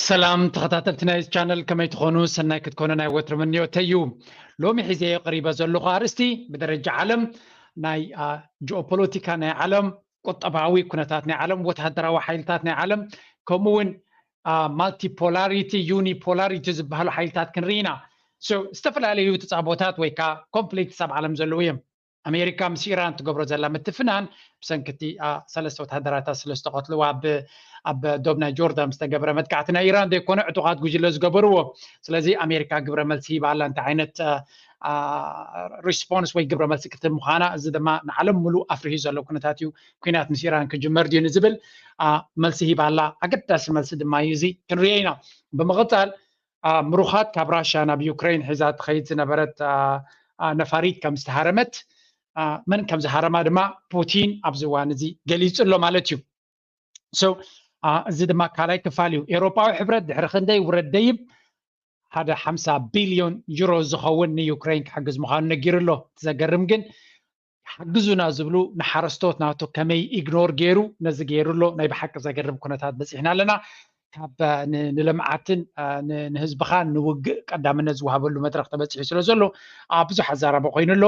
ሰላም ተኸታተልቲ ናይ ቻነል፣ ከመይ ትኾኑ? ሰናይ ክትኮኑ ናይ ወትሩ ምንዮተይ እዩ። ሎሚ ሒዘዮ ቀሪበ ዘለኹ ኣርእስቲ ብደረጃ ዓለም ናይ ጂኦፖለቲካ ናይ ዓለም፣ ቁጠባዊ ኩነታት ናይ ዓለም፣ ወታደራዊ ሓይልታት ናይ ዓለም፣ ከምኡ እውን ማልቲፖላሪቲ፣ ዩኒፖላሪቲ ዝበሃሉ ሓይልታት ክንርኢ ኢና። ዝተፈላለዩ ተፃቦታት ወይ ከዓ ኮንፍሊክትስ ኣብ ዓለም ዘለዉ እዮም። ኣሜሪካ ምስ ኢራን ትገብሮ ዘላ ምትፍናን ብሰንኪ እቲ ሰለስተ ወታደራታ ስለ ዝተቐትልዋ ኣብ ዶብ ናይ ጆርዳን ዝተገብረ መጥቃዕቲ ናይ ኢራን ዘይኮነ ዕጡቓት ጉጅለ ዝገበርዎ። ስለዚ ኣሜሪካ ግብረ መልሲ ሂባ ኣላ። እንታይ ዓይነት ሪስፖንስ ወይ ግብረ መልሲ ክትህብ ምዃና፣ እዚ ድማ ንዓለም ሙሉእ ኣፍርሂ ዘሎ ኩነታት እዩ። ኩናት ምስ ኢራን ክጅመር ድዩ ንዝብል መልሲ ሂባ ኣላ። ኣገዳሲ መልሲ ድማ እዩ እዚ፣ ክንሪኦ ኢና። ብምቕፃል ምሩኻት ካብ ራሽያ ናብ ዩክሬን ሒዛ ትኸይድ ዝነበረት ነፋሪት ከም ዝተሃረመት፣ መን ከም ዝሃረማ ድማ ፑቲን ኣብዚ እዋን እዚ ገሊጹ ኣሎ ማለት እዩ። እዚ ድማ ካልኣይ ክፋል እዩ። ኤውሮጳዊ ሕብረት ድሕሪ ክንደይ ውረድ ደይብ ሓደ ሓምሳ ቢልዮን ዩሮ ዝኸውን ንዩክሬን ክሕግዝ ምዃኑ ነጊሩ ኣሎ። ዘገርም ግን ሓግዙና ዝብሉ ንሓረስቶት ናቱ ከመይ ኢግኖር ገይሩ ነዚ ገይሩ ኣሎ። ናይ ብሓቂ ዘገርም ኩነታት በፂሕና ኣለና። ካብ ንልምዓትን ንህዝብኻ ንውግእ ቀዳምነት ዝወሃበሉ መድረክ ተበፂሑ ስለ ዘሎ ብዙሕ ኣዛራቢ ኮይኑ ኣሎ።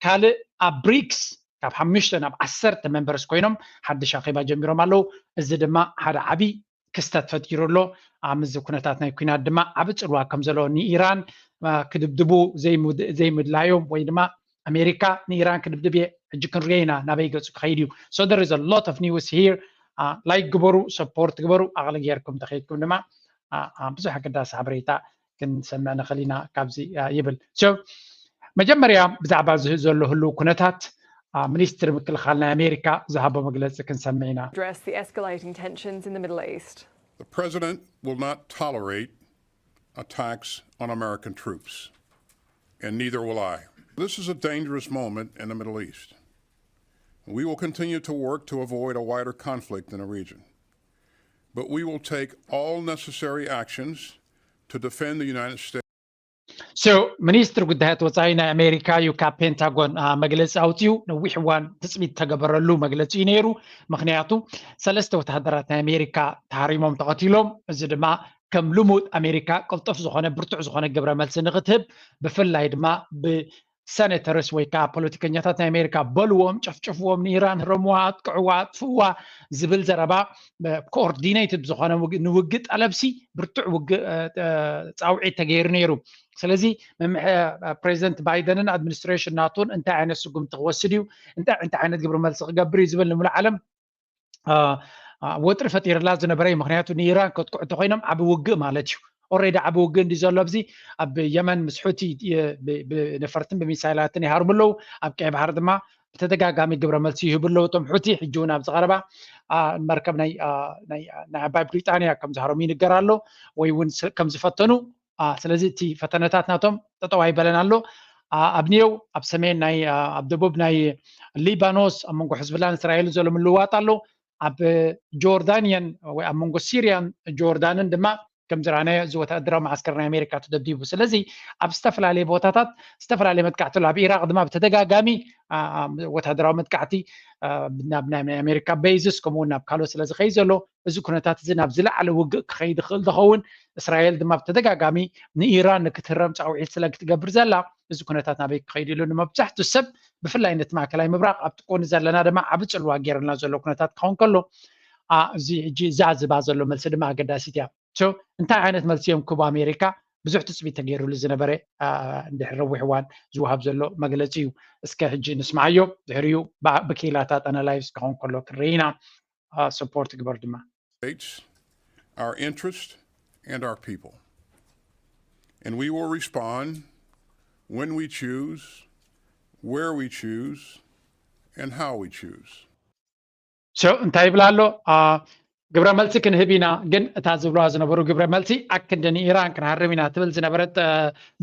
ካልእ ኣብ ብሪክስ ካብ ሓሙሽተ ናብ ዓሰርተ መንበርስ ኮይኖም ሓድሽ ኣኼባ ጀሚሮም ኣለዉ። እዚ ድማ ሓደ ዓብዪ ክስተት ፈጢሩ ኣሎ። ኣብዚ ኩነታት ናይ ኩናት ድማ ዓቢ ጽልዋ ከም ዘሎ ንኢራን ክድብድቡ ዘይምድላዮም ወይ ድማ ኣሜሪካ ንኢራን ክድብድብ እየ ሕጂ ክንሪኦ ኢና ናበይ ገጹ ክኸይድ እዩ። So there is a lot of news here. ላይክ ግበሩ፣ ሰፖርት ግበሩ። ኣቕሊ ጌርኩም ተኸይድኩም ድማ ብዙሕ ኣገዳሲ ሓበሬታ ክንሰምዕ ንኽእል ኢና ካብዚ ይብል። መጀመርያ ብዛዕባ እዚ ዘሎ ህልው ኩነታት ሚኒስትሪ ምክልኻል ናይ ኣሜሪካ ዝሃቦ መግለፂ ክንሰምዕ ኢና። Address the escalating tensions in the Middle East. The president will not tolerate attacks on American troops, and neither will I. This is a dangerous moment in the Middle East. We will continue to work to avoid a wider conflict in the region, but we will take all necessary actions to defend the United States. So ሚኒስትር ጉዳያት ወፃኢ ናይ ኣሜሪካ እዩ ካብ ፔንታጎን መግለፂ ኣውፅኡ። ነዊሕ እዋን ትፅቢት ተገበረሉ መግለፂ እዩ ነይሩ። ምክንያቱ ሰለስተ ወታደራት ናይ ኣሜሪካ ተሃሪሞም ተቐቲሎም። እዚ ድማ ከም ልሙድ ኣሜሪካ ቅልጡፍ ዝኾነ ብርቱዕ ዝኾነ ግብረ መልሲ ንክትህብ፣ ብፍላይ ድማ ብሰኔተርስ ወይ ከዓ ፖለቲከኛታት ናይ ኣሜሪካ በልዎም፣ ጨፍጭፍዎም፣ ንኢራን ህረምዋ፣ ኣጥቅዕዋ፣ ኣጥፍእዋ ዝብል ዘረባ ኮኦርዲኔትድ ዝኾነ ንውግእ ጠለብሲ ብርቱዕ ውግእ ፃውዒት ተገይሩ ነይሩ። ስለዚ ፕሬዚደንት ባይደንን ኣድሚኒስትሬሽን ናቱን እንታይ ዓይነት ስጉምቲ ክወስድ እዩ፣ እንታይ ዓይነት ግብረ መልሲ ክገብር እዩ ዝብል ንምሉእ ዓለም ወጥሪ ፈጢርላ ዝነበረ እዩ። ምክንያቱ ንኢራን ከጥቅዑ ተኮይኖም ዓቢ ውግእ ማለት እዩ። ኦሬዲ ዓቢ ውግእ እንዲ ዘሎ ኣብዚ ኣብ የመን ምስ ሑቲ ብነፈርትን ብሚሳይላትን ይሃርሙ ኣለዉ። ኣብ ቀይ ባሕር ድማ ብተደጋጋሚ ግብረ መልሲ ይህቡ ኣለዉ እቶም ሑቲ። ሕጂ እውን ኣብዚ ቀረባ መርከብ ናይ ዓባይ ብሪጣንያ ከም ዝሃረሙ ይንገር ኣሎ ወይ እውን ከም ዝፈተኑ። ስለዚ እቲ ፈተነታት ናቶም ጠጠው ኣይበለን ኣሎ። ኣብ ኒዮው ኣብ ሰሜን ናይ ኣብ ደቡብ ናይ ሊባኖስ ኣብ መንጎ ሕዝብላን እስራኤልን ዘሎ ምልውዋጥ ኣሎ። ኣብ ጆርዳንያን ወይ ኣብ መንጎ ሲርያን ጆርዳንን ድማ ከም ዝረኣናዮ እዚ ወታደራዊ መዓስከር ናይ ኣሜሪካ ተደብዲቡ። ስለዚ ኣብ ዝተፈላለየ ቦታታት ዝተፈላለየ መጥቃዕቲ ኣሎ። ኣብ ኢራቅ ድማ ብተደጋጋሚ ወታደራዊ መጥቃዕቲ ናብ ናይ ኣሜሪካ ቤዝስ ከምኡውን ናብ ካልኦት ስለ ዝኸይድ ዘሎ እዚ ኩነታት እዚ ናብ ዝለዓለ ውግእ ክኸይድ ይኽእል ዝኸውን። እስራኤል ድማ ብተደጋጋሚ ንኢራን ንክትህረም ፃውዒት ስለ ክትገብር ዘላ እዚ ኩነታት ናበይ ክኸይድ ኢሉ ንመብዛሕትኡ ሰብ ብፍላይ ነቲ ማእከላይ ምብራቕ ኣብቲ ቁኒ ዘለና ድማ ዓቢ ፅልዋ ገይርና ዘሎ ኩነታት ክኸውን ከሎ እዚ ሕጂ ዛዝባ ዘሎ መልሲ ድማ ኣገዳሲት እያ። እንታይ ዓይነት መልሲ እዮም ክቡ ኣሜሪካ ብዙሕ ትፅቢት ተገይሩሉ ዝነበረ እንድሕር ረዊሕ እዋን ዝወሃብ ዘሎ መግለፂ እዩ። እስከ ሕጂ ንስማዓዮ፣ ድሕሪኡ ብኪኢላታት ኣናላይዝ ክኸውን ከሎ ክንርኢ ኢና። ሰፖርት ግበር ድማ። States, our interest, and our people. And we will respond when we choose, where we choose, and how we choose. So እንታይ ይብል ኣሎ? ግብረ መልሲ ክንህብ ኢና፣ ግን እታ ዝብለዋ ዝነበሩ ግብረ መልሲ ኣክንዲ ንኢራን ክንሃርም ኢና ትብል ዝነበረት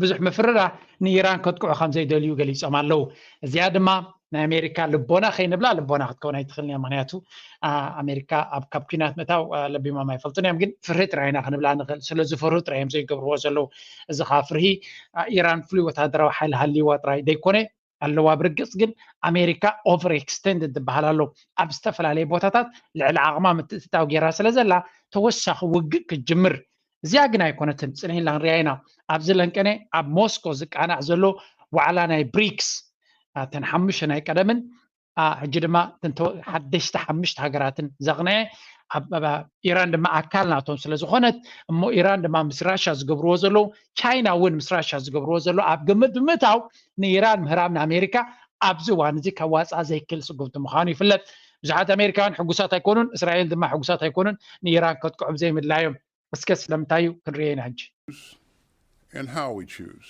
ብዙሕ ምፍርራህ ንኢራን ከጥቅዑ ከም ዘይደልዩ ገሊፆም ኣለዉ። እዚኣ ድማ ናይ ኣሜሪካ ልቦና ከይንብላ ልቦና ክትከውን ኣይትኽእልን እያ። ምክንያቱ ኣሜሪካ ኣብ ካብ ኩናት ምእታው ለቢሞም ኣይፈልጡን እዮም፣ ግን ፍርሂ ጥራይ ኢና ክንብላ ንኽእል። ስለ ዝፈርሁ ጥራይ እዮም ዘይገብርዎ ዘለዉ። እዚ ከዓ ፍርሂ ኢራን ፍሉይ ወታደራዊ ሓይሊ ሃልይዋ ጥራይ ዘይኮነ ኣለዋ። ብርግፅ ግን ኣሜሪካ ኦቨር ኤክስቴንድ ዝበሃል ኣሎ። ኣብ ዝተፈላለየ ቦታታት ልዕሊ ዓቕማ ምትእትታው ገይራ ስለ ዘላ ተወሳኺ ውግእ ክትጅምር እዚኣ ግን ኣይኮነትን፣ ጽንሕ ኢልና ክንሪኣ ኢና። ኣብዚ ለንቀነ ኣብ ሞስኮ ዝቃናዕ ዘሎ ዋዕላ ናይ ብሪክስ፣ እተን ሓሙሽተ ናይ ቀደምን፣ ሕጂ ድማ ሓደሽቲ ሓሙሽተ ሃገራትን ዘቕንዐ፣ ኢራን ድማ ኣካል ናቶም ስለ ዝኾነት፣ እሞ ኢራን ድማ ምስ ራሻ ዝገብርዎ ዘለዉ፣ ቻይና እውን ምስ ራሻ ዝገብርዎ ዘለዉ ኣብ ግምት ብምእታው፣ ንኢራን ምህራም ንኣሜሪካ ኣብዚ እዋን እዚ ከዋፅኣ ዘይክእል ስጉምቲ ምዃኑ ይፍለጥ። ብዙሓት ኣሜሪካውያን ሕጉሳት ኣይኮኑን፣ እስራኤል ድማ ሕጉሳት ኣይኮኑን፣ ንኢራን ከጥቅዑ ብዘይምድላዮም። እስከ ስለምንታይ እዩ ክንርዮ ኢና ሕጂ። And how we choose.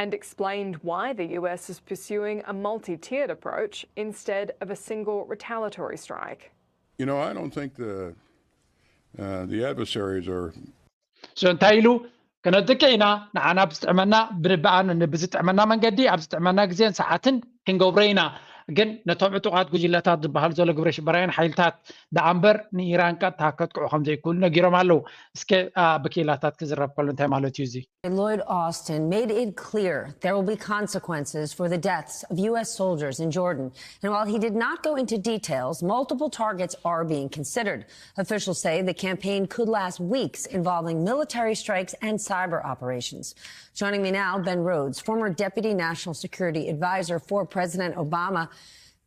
And explained why the U S is pursuing a multi tiered approach instead of a single retaliatory strike. You know, I don't think the uh, the adversaries are. So እንታይ ኢሉ? ክነጥቅዕ ኢና፣ ንዓና ብዝጥዕመና ብንብኣን ብዝጥዕመና መንገዲ ኣብ ዝጥዕመና ግዜን ሰዓትን ክንገብሮ ኢና። ግን ነቶም ዕጡቓት ጉጅለታት ዝበሃሉ ዘሎ ግብረ ሽበራውያን ሓይልታት ደኣ እምበር ንኢራን ቀጥታ ከጥቅዑ ከም ዘይክእሉ ነጊሮም ኣለዉ። እስከ ብኬላታት ክዝረብ ከሎ እንታይ ማለት እዩ እዚ? Lloyd Austin made it clear there will be consequences for the deaths of U S soldiers in Jordan. And while he did not go into details, multiple targets are being considered. Officials say the campaign could last weeks, involving military strikes and cyber operations. Joining me now, Ben Rhodes, former Deputy National Security Advisor for President Obama.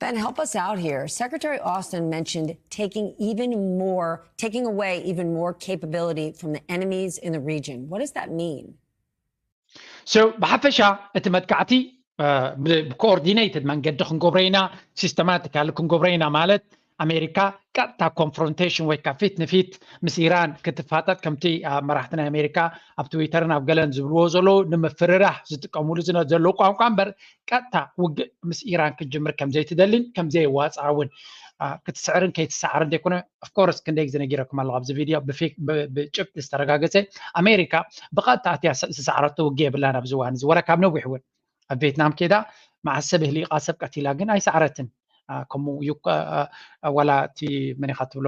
Ben, help us out here. Secretary Austin mentioned taking even more, taking away even more capability from the enemies in the region. What does that mean? So ብሓፈሻ እቲ መጥቃዕቲ ብኮኦርዲኔትድ መንገዲ ክንገብሮ ኢና፣ ሲስተማቲካሊ ክንገብሮ ኢና ማለት ኣሜሪካ ቀጥታ ኮንፍሮንቴሽን ወይ ከዓ ፊት ንፊት ምስ ኢራን ክትፋጠጥ፣ ከምቲ መራሕቲ ናይ ኣሜሪካ ኣብ ትዊተርን ኣብ ገለን ዝብልዎ ዘለዉ ንምፍርራህ ዝጥቀምሉ ዘለዉ ቋንቋ እምበር ቀጥታ ውግእ ምስ ኢራን ክትጅምር ከምዘይትደልን ከምዘይዋፅኣ እውን ክትስዕርን ከይትሰዓርን ዘይኮነ፣ ኦፍኮርስ ክንደይ ግዜ ነጊረኩም ኣለኹ ኣብዚ ቪድዮ ብጭብጢ ዝተረጋገፀ ኣሜሪካ ብቐጥታ እትያ ዝሰዓረቶ ውግእ የብላን ኣብዚ እዋን እዚ ወላ ካብ ነዊሕ እውን ኣብ ቬትናም ከይዳ መዓስ ሰብ ህሊቓ ሰብ ቀቲላ ግን ኣይሰዓረትን። ከምኡ ዋላ እቲ መን ኢኻ ትብሎ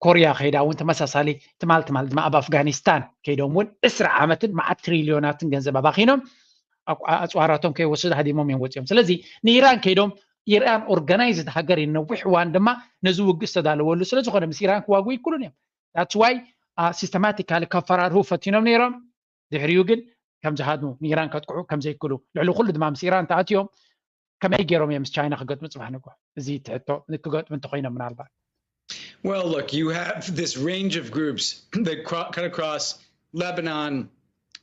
ኮርያ ከይዳ እውን ተመሳሳሊ ትማል ትማል ድማ ኣብ ኣፍጋኒስታን ከይዶም እውን ዕስራ ዓመትን መዓት ትሪልዮናትን ገንዘብ ኣባኺኖም ኣፅዋራቶም ከይወሰዱ ሃዲሞም እዮም ወፂኦም። ስለዚ ንኢራን ከይዶም ኢራን ኦርጋናይዝድ ሃገር እዩ ነዊሕ እዋን ድማ ነዚ ውግእ ዝተዳለወሉ ስለዝኾነ ምስ ኢራን ክዋግኡ ይክሉን እዮም። That's why ሲስተማቲካሊ ከፈራርሁ ፈቲኖም ነይሮም። ድሕሪኡ ግን ከም ዝሃድሙ ንኢራን ከጥቅዑ ከም ዘይክእሉ ልዕሊ ኩሉ ድማ ምስ ኢራን ተኣትዮም ከመይ ገይሮም እዮም ምስ ቻይና ክገጥሙ ፅባሕ ንግሆ? እዚ ትሕቶ ክገጥሙ እንተኮይኖም ምናልባት Well, look, you have this range of groups that cro- cut across Lebanon,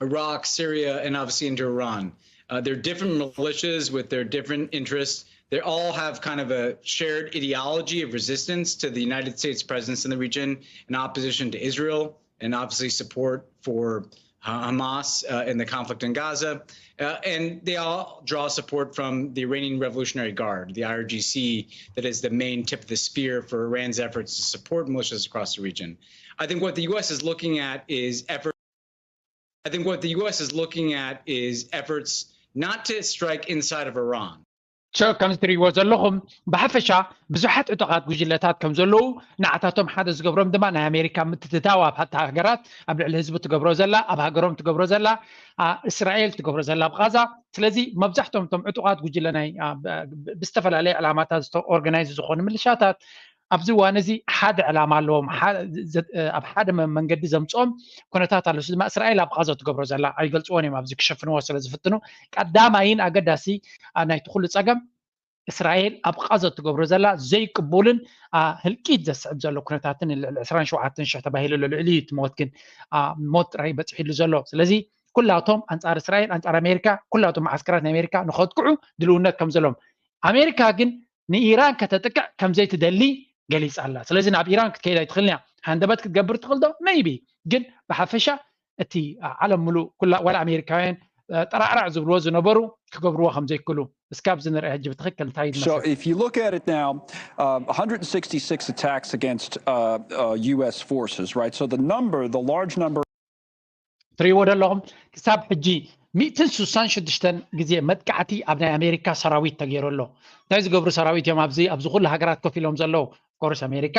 Iraq, Syria, and obviously into Iran. Uh, they're different militias with their different interests. They all have kind of a shared ideology of resistance to the United States presence in the region and opposition to Israel and obviously support for Hamas uh, in the conflict in Gaza. Uh, and they all draw support from the Iranian Revolutionary Guard, the I R G C, that is the main tip of the spear for Iran's efforts to support militias across the region. I think what the U S is looking at is effort. I think what the U S is looking at is efforts not to strike inside of Iran. ከምዚ ትሪእዎ ዘለኹም ብሓፈሻ ብዙሓት ዕጡቓት ጉጅለታት ከም ዘለዉ ንዓታቶም ሓደ ዝገብሮም ድማ ናይ ኣሜሪካ ምትትታው ኣብ ሃገራት ኣብ ልዕሊ ህዝቢ ትገብሮ ዘላ ኣብ ሃገሮም ትገብሮ ዘላ እስራኤል ትገብሮ ዘላ ኣብ ቓዛ። ስለዚ መብዛሕትኦም እቶም ዕጡቓት ጉጅለ ናይ ብዝተፈላለየ ዕላማታት ኦርጋናይዝ ዝኾኑ ምልሻታት ኣብዚ እዋን እዚ ሓደ ዕላማ ኣለዎም። ኣብ ሓደ መንገዲ ዘምፅኦም ኩነታት ኣሎ። ድማ እስራኤል ኣብ ቓዛ ትገብሮ ዘላ ኣይገልፅዎን እዮም ኣብዚ ክሸፍንዎ ስለ ዝፍትኑ ቀዳማይን ኣገዳሲ ናይቲ ኩሉ ፀገም እስራኤል ኣብ ቃዛ ትገብሮ ዘላ ዘይቅቡልን ህልቂት ዘስዕብ ዘሎ ኩነታትን ልዕሊ ዕስራን ሸውዓተን ሽሕ ተባሂሉ ኣሎ። ልዕሊ እቲ ሞት ግን ሞት ጥራይ በፂሕሉ ዘሎ። ስለዚ ኩላቶም ኣንፃር እስራኤል ኣንፃር ኣሜሪካ ኩላቶም መዓስከራት ናይ ኣሜሪካ ንኸጥቅዑ ድልውነት ከም ዘለዎም ኣሜሪካ ግን ንኢራን ከተጥቅዕ ከምዘይትደሊ ገሊፃ ኣላ። ስለዚ ናብ ኢራን ክትከይድ ኣይትኽእልን እያ። ሃንደበት ክትገብር ትኽእል ዶ? መይቢ። ግን ብሓፈሻ እቲ ዓለም ምሉእ ኩላ ዋላ ኣሜሪካውያን ጠራዕራዕ ዝብልዎ ዝነበሩ ክገብርዎ ከም ዘይክእሉ እስኪ ኣብዚ ንርአ ሕጂ ብትኽክል እንታይ So if you look at it now, uh, one hundred sixty-six attacks against uh, uh, U S forces, right? So the number, the large number. ትሪእዎ ዘለኹም ክሳብ ሕጂ ሚእትን ስሳን ሽዱሽተን ግዜ መጥቃዕቲ ኣብ ናይ ኣሜሪካ ሰራዊት ተገይሩ ኣሎ። እንታይ ዝገብሩ ሰራዊት እዮም ኣብዚ ኣብዚ ኩሉ ሃገራት ኮፍ ኢሎም ዘለዉ? ኮርስ ኣሜሪካ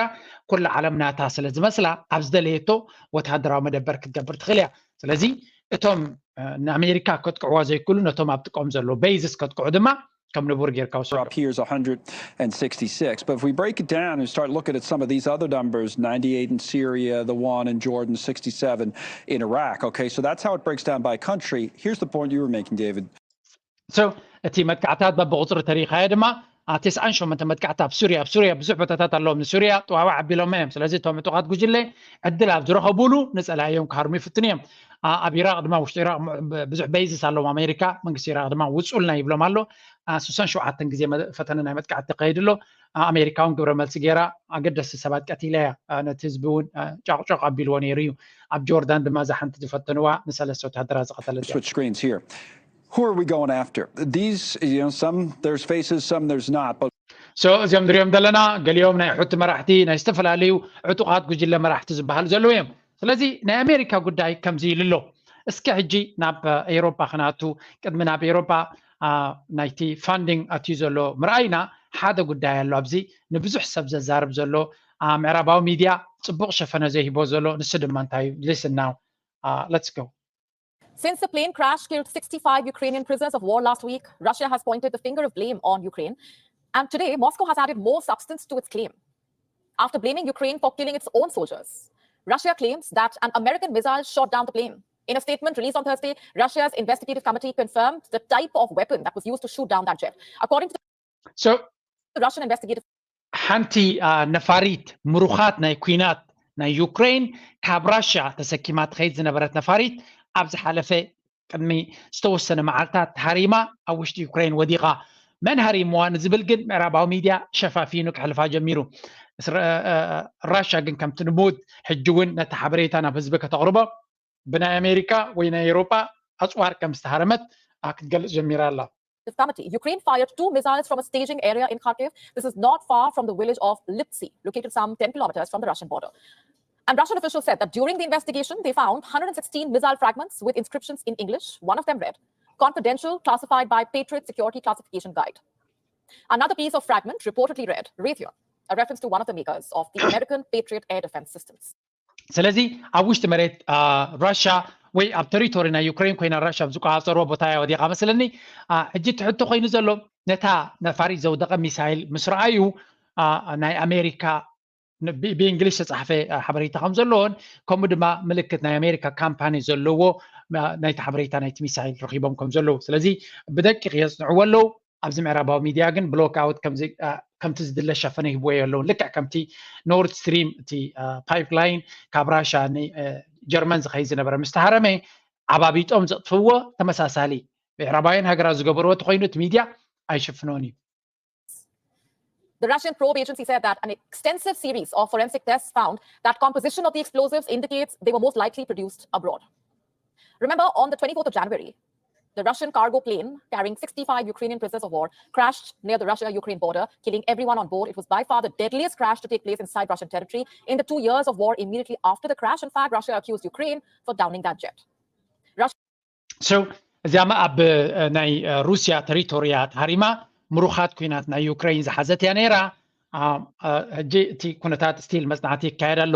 ኩሉ ዓለም ናታ ስለ ዝመስላ ኣብ ዝደለየቶ ወተሃደራዊ መደበር ክትገብር ትኽእል እያ። ስለዚ እቶም ንኣሜሪካ ከጥቅዕዋ ዘይክእሉ ነቶም ኣብ ጥቅኦም ዘለዉ ቤይዝስ ከጥቅዑ ድማ ከም ንቡር ጌርካ ውሰዶ። Up here is one hundred sixty-six. But if we break it down and start looking at some of these other numbers, ninety-eight in Syria, the one in Jordan, sixty-seven in Iraq. Okay, so that's how it breaks down by country. Here's the point you were making, David. So እቲ መጥቃዕታት በብቁፅሪ ተሪኻዮ ድማ፣ አ፣ ተስዓን ሸሞንተ መጥቃዕቲ ኣብ ሱርያ፣ ኣብ ሱርያ ብዙሕ ቦታታት ኣለዎም። ንሱርያ ጥዋዋዕ ኣቢሎም እዮም። ስለዚ እቶም ዕጡቓት ጉጅለ ዕድል ኣብ ዝረኸቡሉ ንፀላእዮም ክሃርሙ ይፍትኑ እዮም። አ፣ ኣብ ኢራቕ ድማ፣ ውሽጢ ኢራቕ ም-፣ ብ-፣ ብዙሕ በይዝስ ኣለዎም። ኣሜሪካ፣ መንግስቲ ኢራቕ ድማ ውፁልና ይብሎም ኣሎ። አ፣ ስሳን ሸውዓተን ግዜ መ-፣ ፈተነ ናይ መጥቃዕቲ ተካይዱ ኣሎ። አ፣ ኣሜሪካ እውን ግብረ መልሲ ገይራ ኣገደስቲ ሰባት ቀቲላ እያ። አ፣ ነቲ ህዝቢ እውን፣ አ፣ ጫቕጫቕ ኣቢልዎ ነይሩ እዩ። ኣብ ጆርዳን ድማ እዛ ሓንቲ ዝፈተንዋ ንሰለስተ ወታደራት ዝቐተለት እያ። Switch screens here. Who are we going after? These, you know, some there's faces, some there's not. But So እዚኦም ንሪኦም ዘለና ገሊኦም ናይ ሑቲ መራሕቲ፣ ናይ ዝተፈላለዩ ዕጡቓት ጉጅለ መራሕቲ ዝበሃሉ ዘለዉ እዮም። ስለዚ ናይ ኣሜሪካ ጉዳይ ከምዚ ኢሉ ኣሎ። እስከ ሕጂ ናብ፣ አ፣ ኤውሮጳ ክነኣቱ፣ ቅድሚ ናብ ኤውሮጳ፣ አ፣ ናይቲ ፋንዲንግ ኣትዩ ዘሎ ምርኣይና፣ ሓደ ጉዳይ ኣሎ ኣብዚ ንብዙሕ ሰብ ዘዛርብ ዘሎ፣ አ፣ ምዕራባዊ ሚድያ ጽቡቕ ሸፈነ ዘይህቦ ዘሎ፣ ንሱ ድማ እንታይ እዩ? Listen now. Uh, let's go. Since the plane crash killed sixty-five Ukrainian prisoners of war last week, Russia has pointed the finger of blame on Ukraine. And today, Moscow has added more substance to its claim. After blaming Ukraine for killing its own soldiers, Russia claims that an American missile shot down the plane. In a statement released on Thursday, Russia's investigative committee confirmed the type of weapon that was used to shoot down that jet. According to So the Russian investigative ሓንቲ፣ አ፣ ነፋሪት ምሩኻት ናይ ኲናት ናይ ዩክሬን ካብ ራሽያ ተሰኪማ ትኸይድ ዝነበረት ነፋሪት ኣብ ዝሓለፈ ቅድሚ ዝተወሰነ መዓልታት ተሃሪማ ኣብ ውሽጢ ዩክሬን ወዲቓ። መን ሃሪምዋ ንዝብል ግን ምዕራባዊ ሚድያ ሸፋፊኑ ክሕልፋ ጀሚሩ። እስ-፣ እ፣ እ፣ ራሽያ ግን ከምቲ ልሙድ ሕጂ እውን ነቲ ሓበሬታ ናብ ህዝቢ ከተቕርቦ ብናይ ኣሜሪካ ወይ ናይ ኤውሮጳ ኣፅዋር ከም ዝተሃረመት፣ አ፣ ክትገልፅ ጀሚራ ኣላ። Committee, Ukraine fired two missiles from a staging area in Kharkiv. This is not far from the village of Liptsi, located some ten kilometers from the Russian border. And Russian officials said that during the investigation, they found one hundred sixteen missile fragments with inscriptions in English, one of them read, "Confidential, classified by Patriot Security Classification Guide." Another piece of fragment reportedly read, "Raytheon," a reference to one of the makers of the American Patriot air defense systems. ስለዚ ኣብ ውሽጢ መሬት፣ አ፣ ራሽያ ወይ ኣብ ቴሪቶሪ ናይ ዩክሬን ኮይና ራሽያ ኣብ ዝቆፃፀርዎ ቦታ እያ ወዲቓ መስለኒ። አ፣ ሕጂ እቲ ሕቶ ኮይኑ ዘሎ ነታ ነፋሪት ዘውደቐ ሚሳይል ምስ ረኣዩ፣ አ፣ ናይ ኣሜሪካ ን-፣ ብ-፣ ብእንግሊሽ ዝተፃሕፈ፣ አ፣ ሓበሬታ ከም ዘለዎን ከምኡ ድማ ምልክት ናይ ኣሜሪካ ካምፓኒ ዘለዎ፣ አ፣ ናይቲ ሓበሬታ ናይቲ ሚሳይል ረኺቦም ከም ዘለዉ። ስለዚ ብደቂቕ የፅንዕዎ ኣለዉ። ኣብዚ ምዕራባዊ ሚድያ ግን ብሎክ ኣውት ከምዚ፣ አ፣ ከምቲ ዝድለ ሸፈነ ይህብዎ የለውን። ልክዕ ከምቲ ኖርድ ስትሪም እቲ፣ አ፣ ፓይፕላይን ካብ ራሻ ንጀርመን ዝኸይድ ዝነበረ ምስ ተሃረመ ዓባቢጦም ዘጥፍዎ ተመሳሳሊ ምዕራባውያን ሃገራት ዝገበርዎ ተኮይኑ እቲ ሚድያ ኣይሽፍኖን እዩ። The Russian probe agency said that an extensive series of forensic tests found that composition of the explosives indicates they were most likely produced abroad. Remember, on the twenty-fourth of January, the Russian cargo plane carrying sixty-five Ukrainian prisoners of war crashed near the Russia-Ukraine border, killing everyone on board. It was by far the deadliest crash to take place inside Russian territory in the two years of war immediately after the crash. In fact, Russia accused Ukraine for downing that jet. So እዚኣማ ኣብ፣ እ፣ ናይ፣ እ፣ ሩስያ ተሪቶርያ ተሃሪማ ምሩኻት ኩናት ናይ ዩክሬን ዝሓዘት እያ ነይራ። አ፣ አ፣ ሕጂ እቲ ኩነታት ስቲል መጽናዕቲ ይካየድ ኣሎ።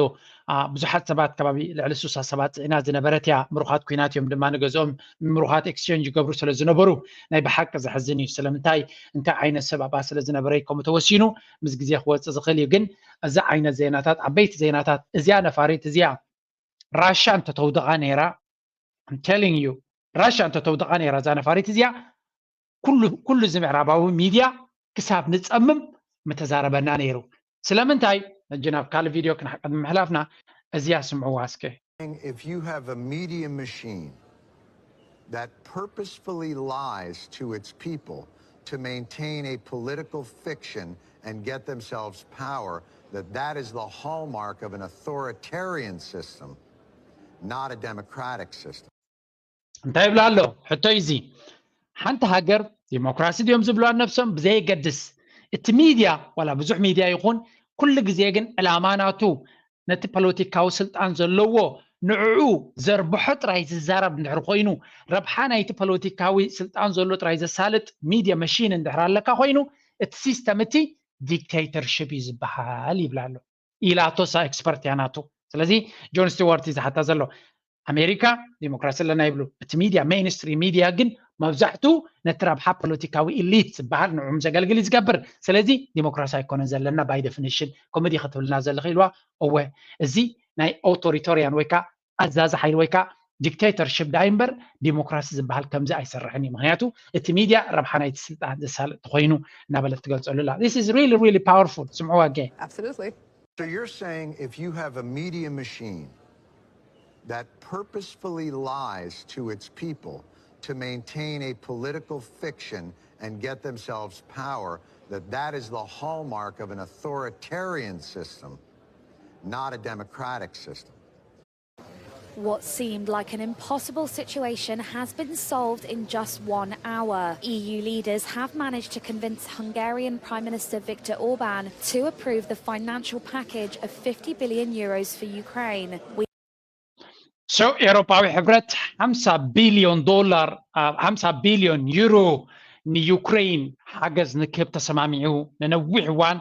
አ፣ ብዙሓት ሰባት ከባቢ ልዕሊ ሱሳ ሰባት ጽዒና ዝነበረት እያ። ምሩኻት ኩናት እዮም ድማ ንገዝኦም ምሩኻት ኤክስቼንጅ ይገብሩ ስለ ዝነበሩ ናይ ብሓቂ ዘሕዝን እዩ። ስለምንታይ እንታይ ዓይነት ሰብ ኣብኣ ስለ ዝነበረ እዩ ከምኡ ተወሲኑ ምስ ግዜ ክወጽእ ዝኽእል እዩ። ግን እዚ ዓይነት ዜናታት ዓበይቲ ዜናታት እዚኣ ነፋሪት እዚኣ ራሻ እንተተውድቓ ነይራ I'm telling you ራሻ እንተተውድቓ ነይራ እዛ ነፋሪት እዚኣ ኩሉ ኩሉ እዚ ምዕራባዊ ሚድያ ክሳብ ንፀምም ምተዛረበና ነይሩ። ስለምንታይ ሕጂ ናብ ካልእ ቪድዮ ክንቅድሚ ምሕላፍና እዚኣ ስምዕዋ እስከ። If you have a media machine that purposefully lies to its people to maintain a political fiction and get themselves power, that that is the hallmark of an authoritarian system, not a democratic system. እንታይ ይብላ ኣሎ ሕቶ እዚ ሓንቲ ሃገር ዲሞክራሲ ድዮም ዝብሉ ነብሶም ብዘየገድስ እቲ ሚድያ ዋላ ብዙሕ ሚድያ ይኹን ኩሉ ግዜ ግን ዕላማ ናቱ ነቲ ፖለቲካዊ ስልጣን ዘለዎ ንዕኡ ዘርብሖ ጥራይ ዝዛረብ እንድሕር ኮይኑ ረብሓ ናይቲ ፖለቲካዊ ስልጣን ዘሎ ጥራይ ዘሳልጥ ሚድያ መሽን እንድሕር ኣለካ ኮይኑ እቲ ሲስተም እቲ ዲክቴተርሽፕ እዩ ዝበሃል ይብላ ኣሎ ኢላቶሳ ኤክስፐርት እያ ናቱ ስለዚ ጆን ስቲዋርት እዩ ዝሓታ ዘሎ ኣሜሪካ ዲሞክራሲ ኣለና ይብሉ እቲ ሚድያ ሜይንስትሪም ሚድያ ግን መብዛሕቱ ነቲ ረብሓ ፖለቲካዊ ኢሊት ዝበሃል ንዕም ዘገልግል እዩ ዝገብር። ስለዚ ዲሞክራሲ ኣይኮነን ዘለና by definition። ኮመዲ ክትብልና ዘለኺ ኢልዋ። እወ፣ እዚ ናይ ኦቶሪቶሪያን ወይ ከዓ ኣዛዚ ሓይሊ ወይ ከዓ ዲክቴተርሽፕ ዳይ እምበር ዲሞክራሲ ዝበሃል ከምዚ ኣይሰርሕን እዩ። ምክንያቱ እቲ ሚድያ ረብሓ ናይቲ ስልጣን ዘሳልጥ ተኮይኑ እናበለት ትገልፀሉ ኣላ። This is really, really powerful. ስምዕዋ ገ Absolutely. So you're saying if you have a media machine that purposefully lies to its people to maintain a political fiction and get themselves power, that that is the hallmark of an authoritarian system, not a democratic system. What seemed like an impossible situation has been solved in just one hour. E U leaders have managed to convince Hungarian Prime Minister Viktor Orban to approve the financial package of fifty billion euros for Ukraine. So ኤሮፓዊ ሕብረት ሓምሳ ቢልዮን ዶላር፣ ሓምሳ ቢልዮን ዩሮ ንዩክሬን ሓገዝ ንክህብ ተሰማሚዑ። ንነዊሕ እዋን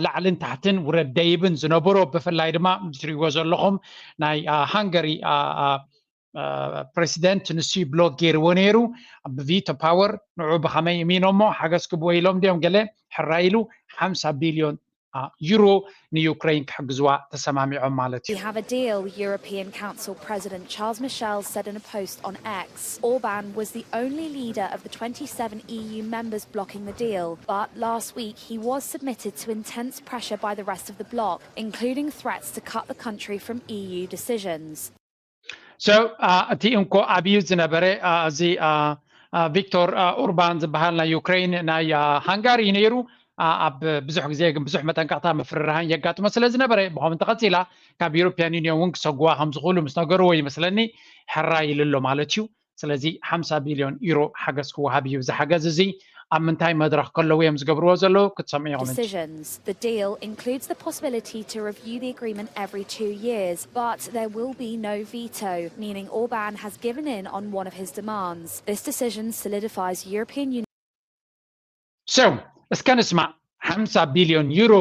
ላዕልን ታሕትን ውረድ ደይብን ዝነበሮ፣ ብፍላይ ድማ ትሪእዎ ዘለኹም ናይ ሃንገሪ ፕሬዚደንት ንሱ ብሎክ ገይርዎ ነይሩ። ብቪቶ ፓወር ንዑ ብኸመይ እሚኖሞ ሓገዝ ክብዎ ኢሎም ድዮም ገለ ሕራይ ኢሉ ሓምሳ ቢልዮን ዩሮ ንዩክሬን ክሕግዝዋ ተሰማሚዖም ማለት እዩ። We have a deal, European Council President Charles Michel said in a post on X. Orban was the only leader of the twenty-seven E U members blocking the deal, but last week he was submitted to intense pressure by the rest of the bloc, including threats to cut the country from E U decisions. So እቲ እንኮ ኣብዩ ዝነበረ እዚ ቪክቶር ኡርባን ዝበሃል ናይ ዩክሬን ናይ ሃንጋሪ እዩ ነይሩ። ኣብ ብዙሕ ግዜ ግን ብዙሕ መጠንቀቕታ ምፍርራህን የጋጥሞ ስለ ዝነበረ ብኸም እንተቐፂላ ካብ ዩሮፒያን ዩኒዮን እውን ክሰጉዋ ከም ዝኽእሉ ምስ ነገርዎ ይመስለኒ ሕራይ ኢሉ ኣሎ ማለት እዩ። ስለዚ ሓምሳ ቢልዮን ዩሮ ሓገዝ ክወሃብ እዩ። እዚ ሓገዝ እዚ ኣብ ምንታይ መድረኽ ከለዉ እዮም ዝገብርዎ ዘለዉ ክትሰምዑ ኢኹም። Decisions. The deal includes the possibility to review the agreement every two years, but there will be no veto, meaning Orban has given in on one of his demands. This decision solidifies European Union. So እስከ ንስማዕ። ሓምሳ ቢልዮን ዩሮ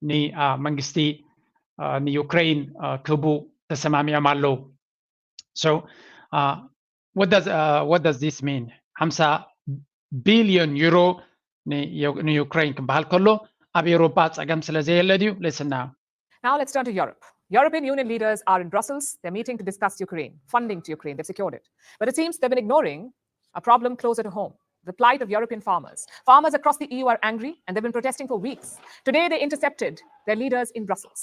ንመንግስቲ ንዩክሬን ክህቡ ተሰማሚዖም ኣለዉ። So what does what does this mean? ሓምሳ ቢልዮን ዩሮ ንዩክሬን ክበሃል ከሎ ኣብ ኤውሮጳ ጸገም ስለ ዘየለ ድዩ? Listen now. Now let's turn to Europe. European Union leaders are in Brussels. They're meeting to discuss Ukraine, funding to Ukraine. They've secured it. But it seems they've been ignoring a problem closer to home, the plight of European farmers. Farmers across the E U are angry and they've been protesting for weeks. Today they intercepted their leaders in Brussels.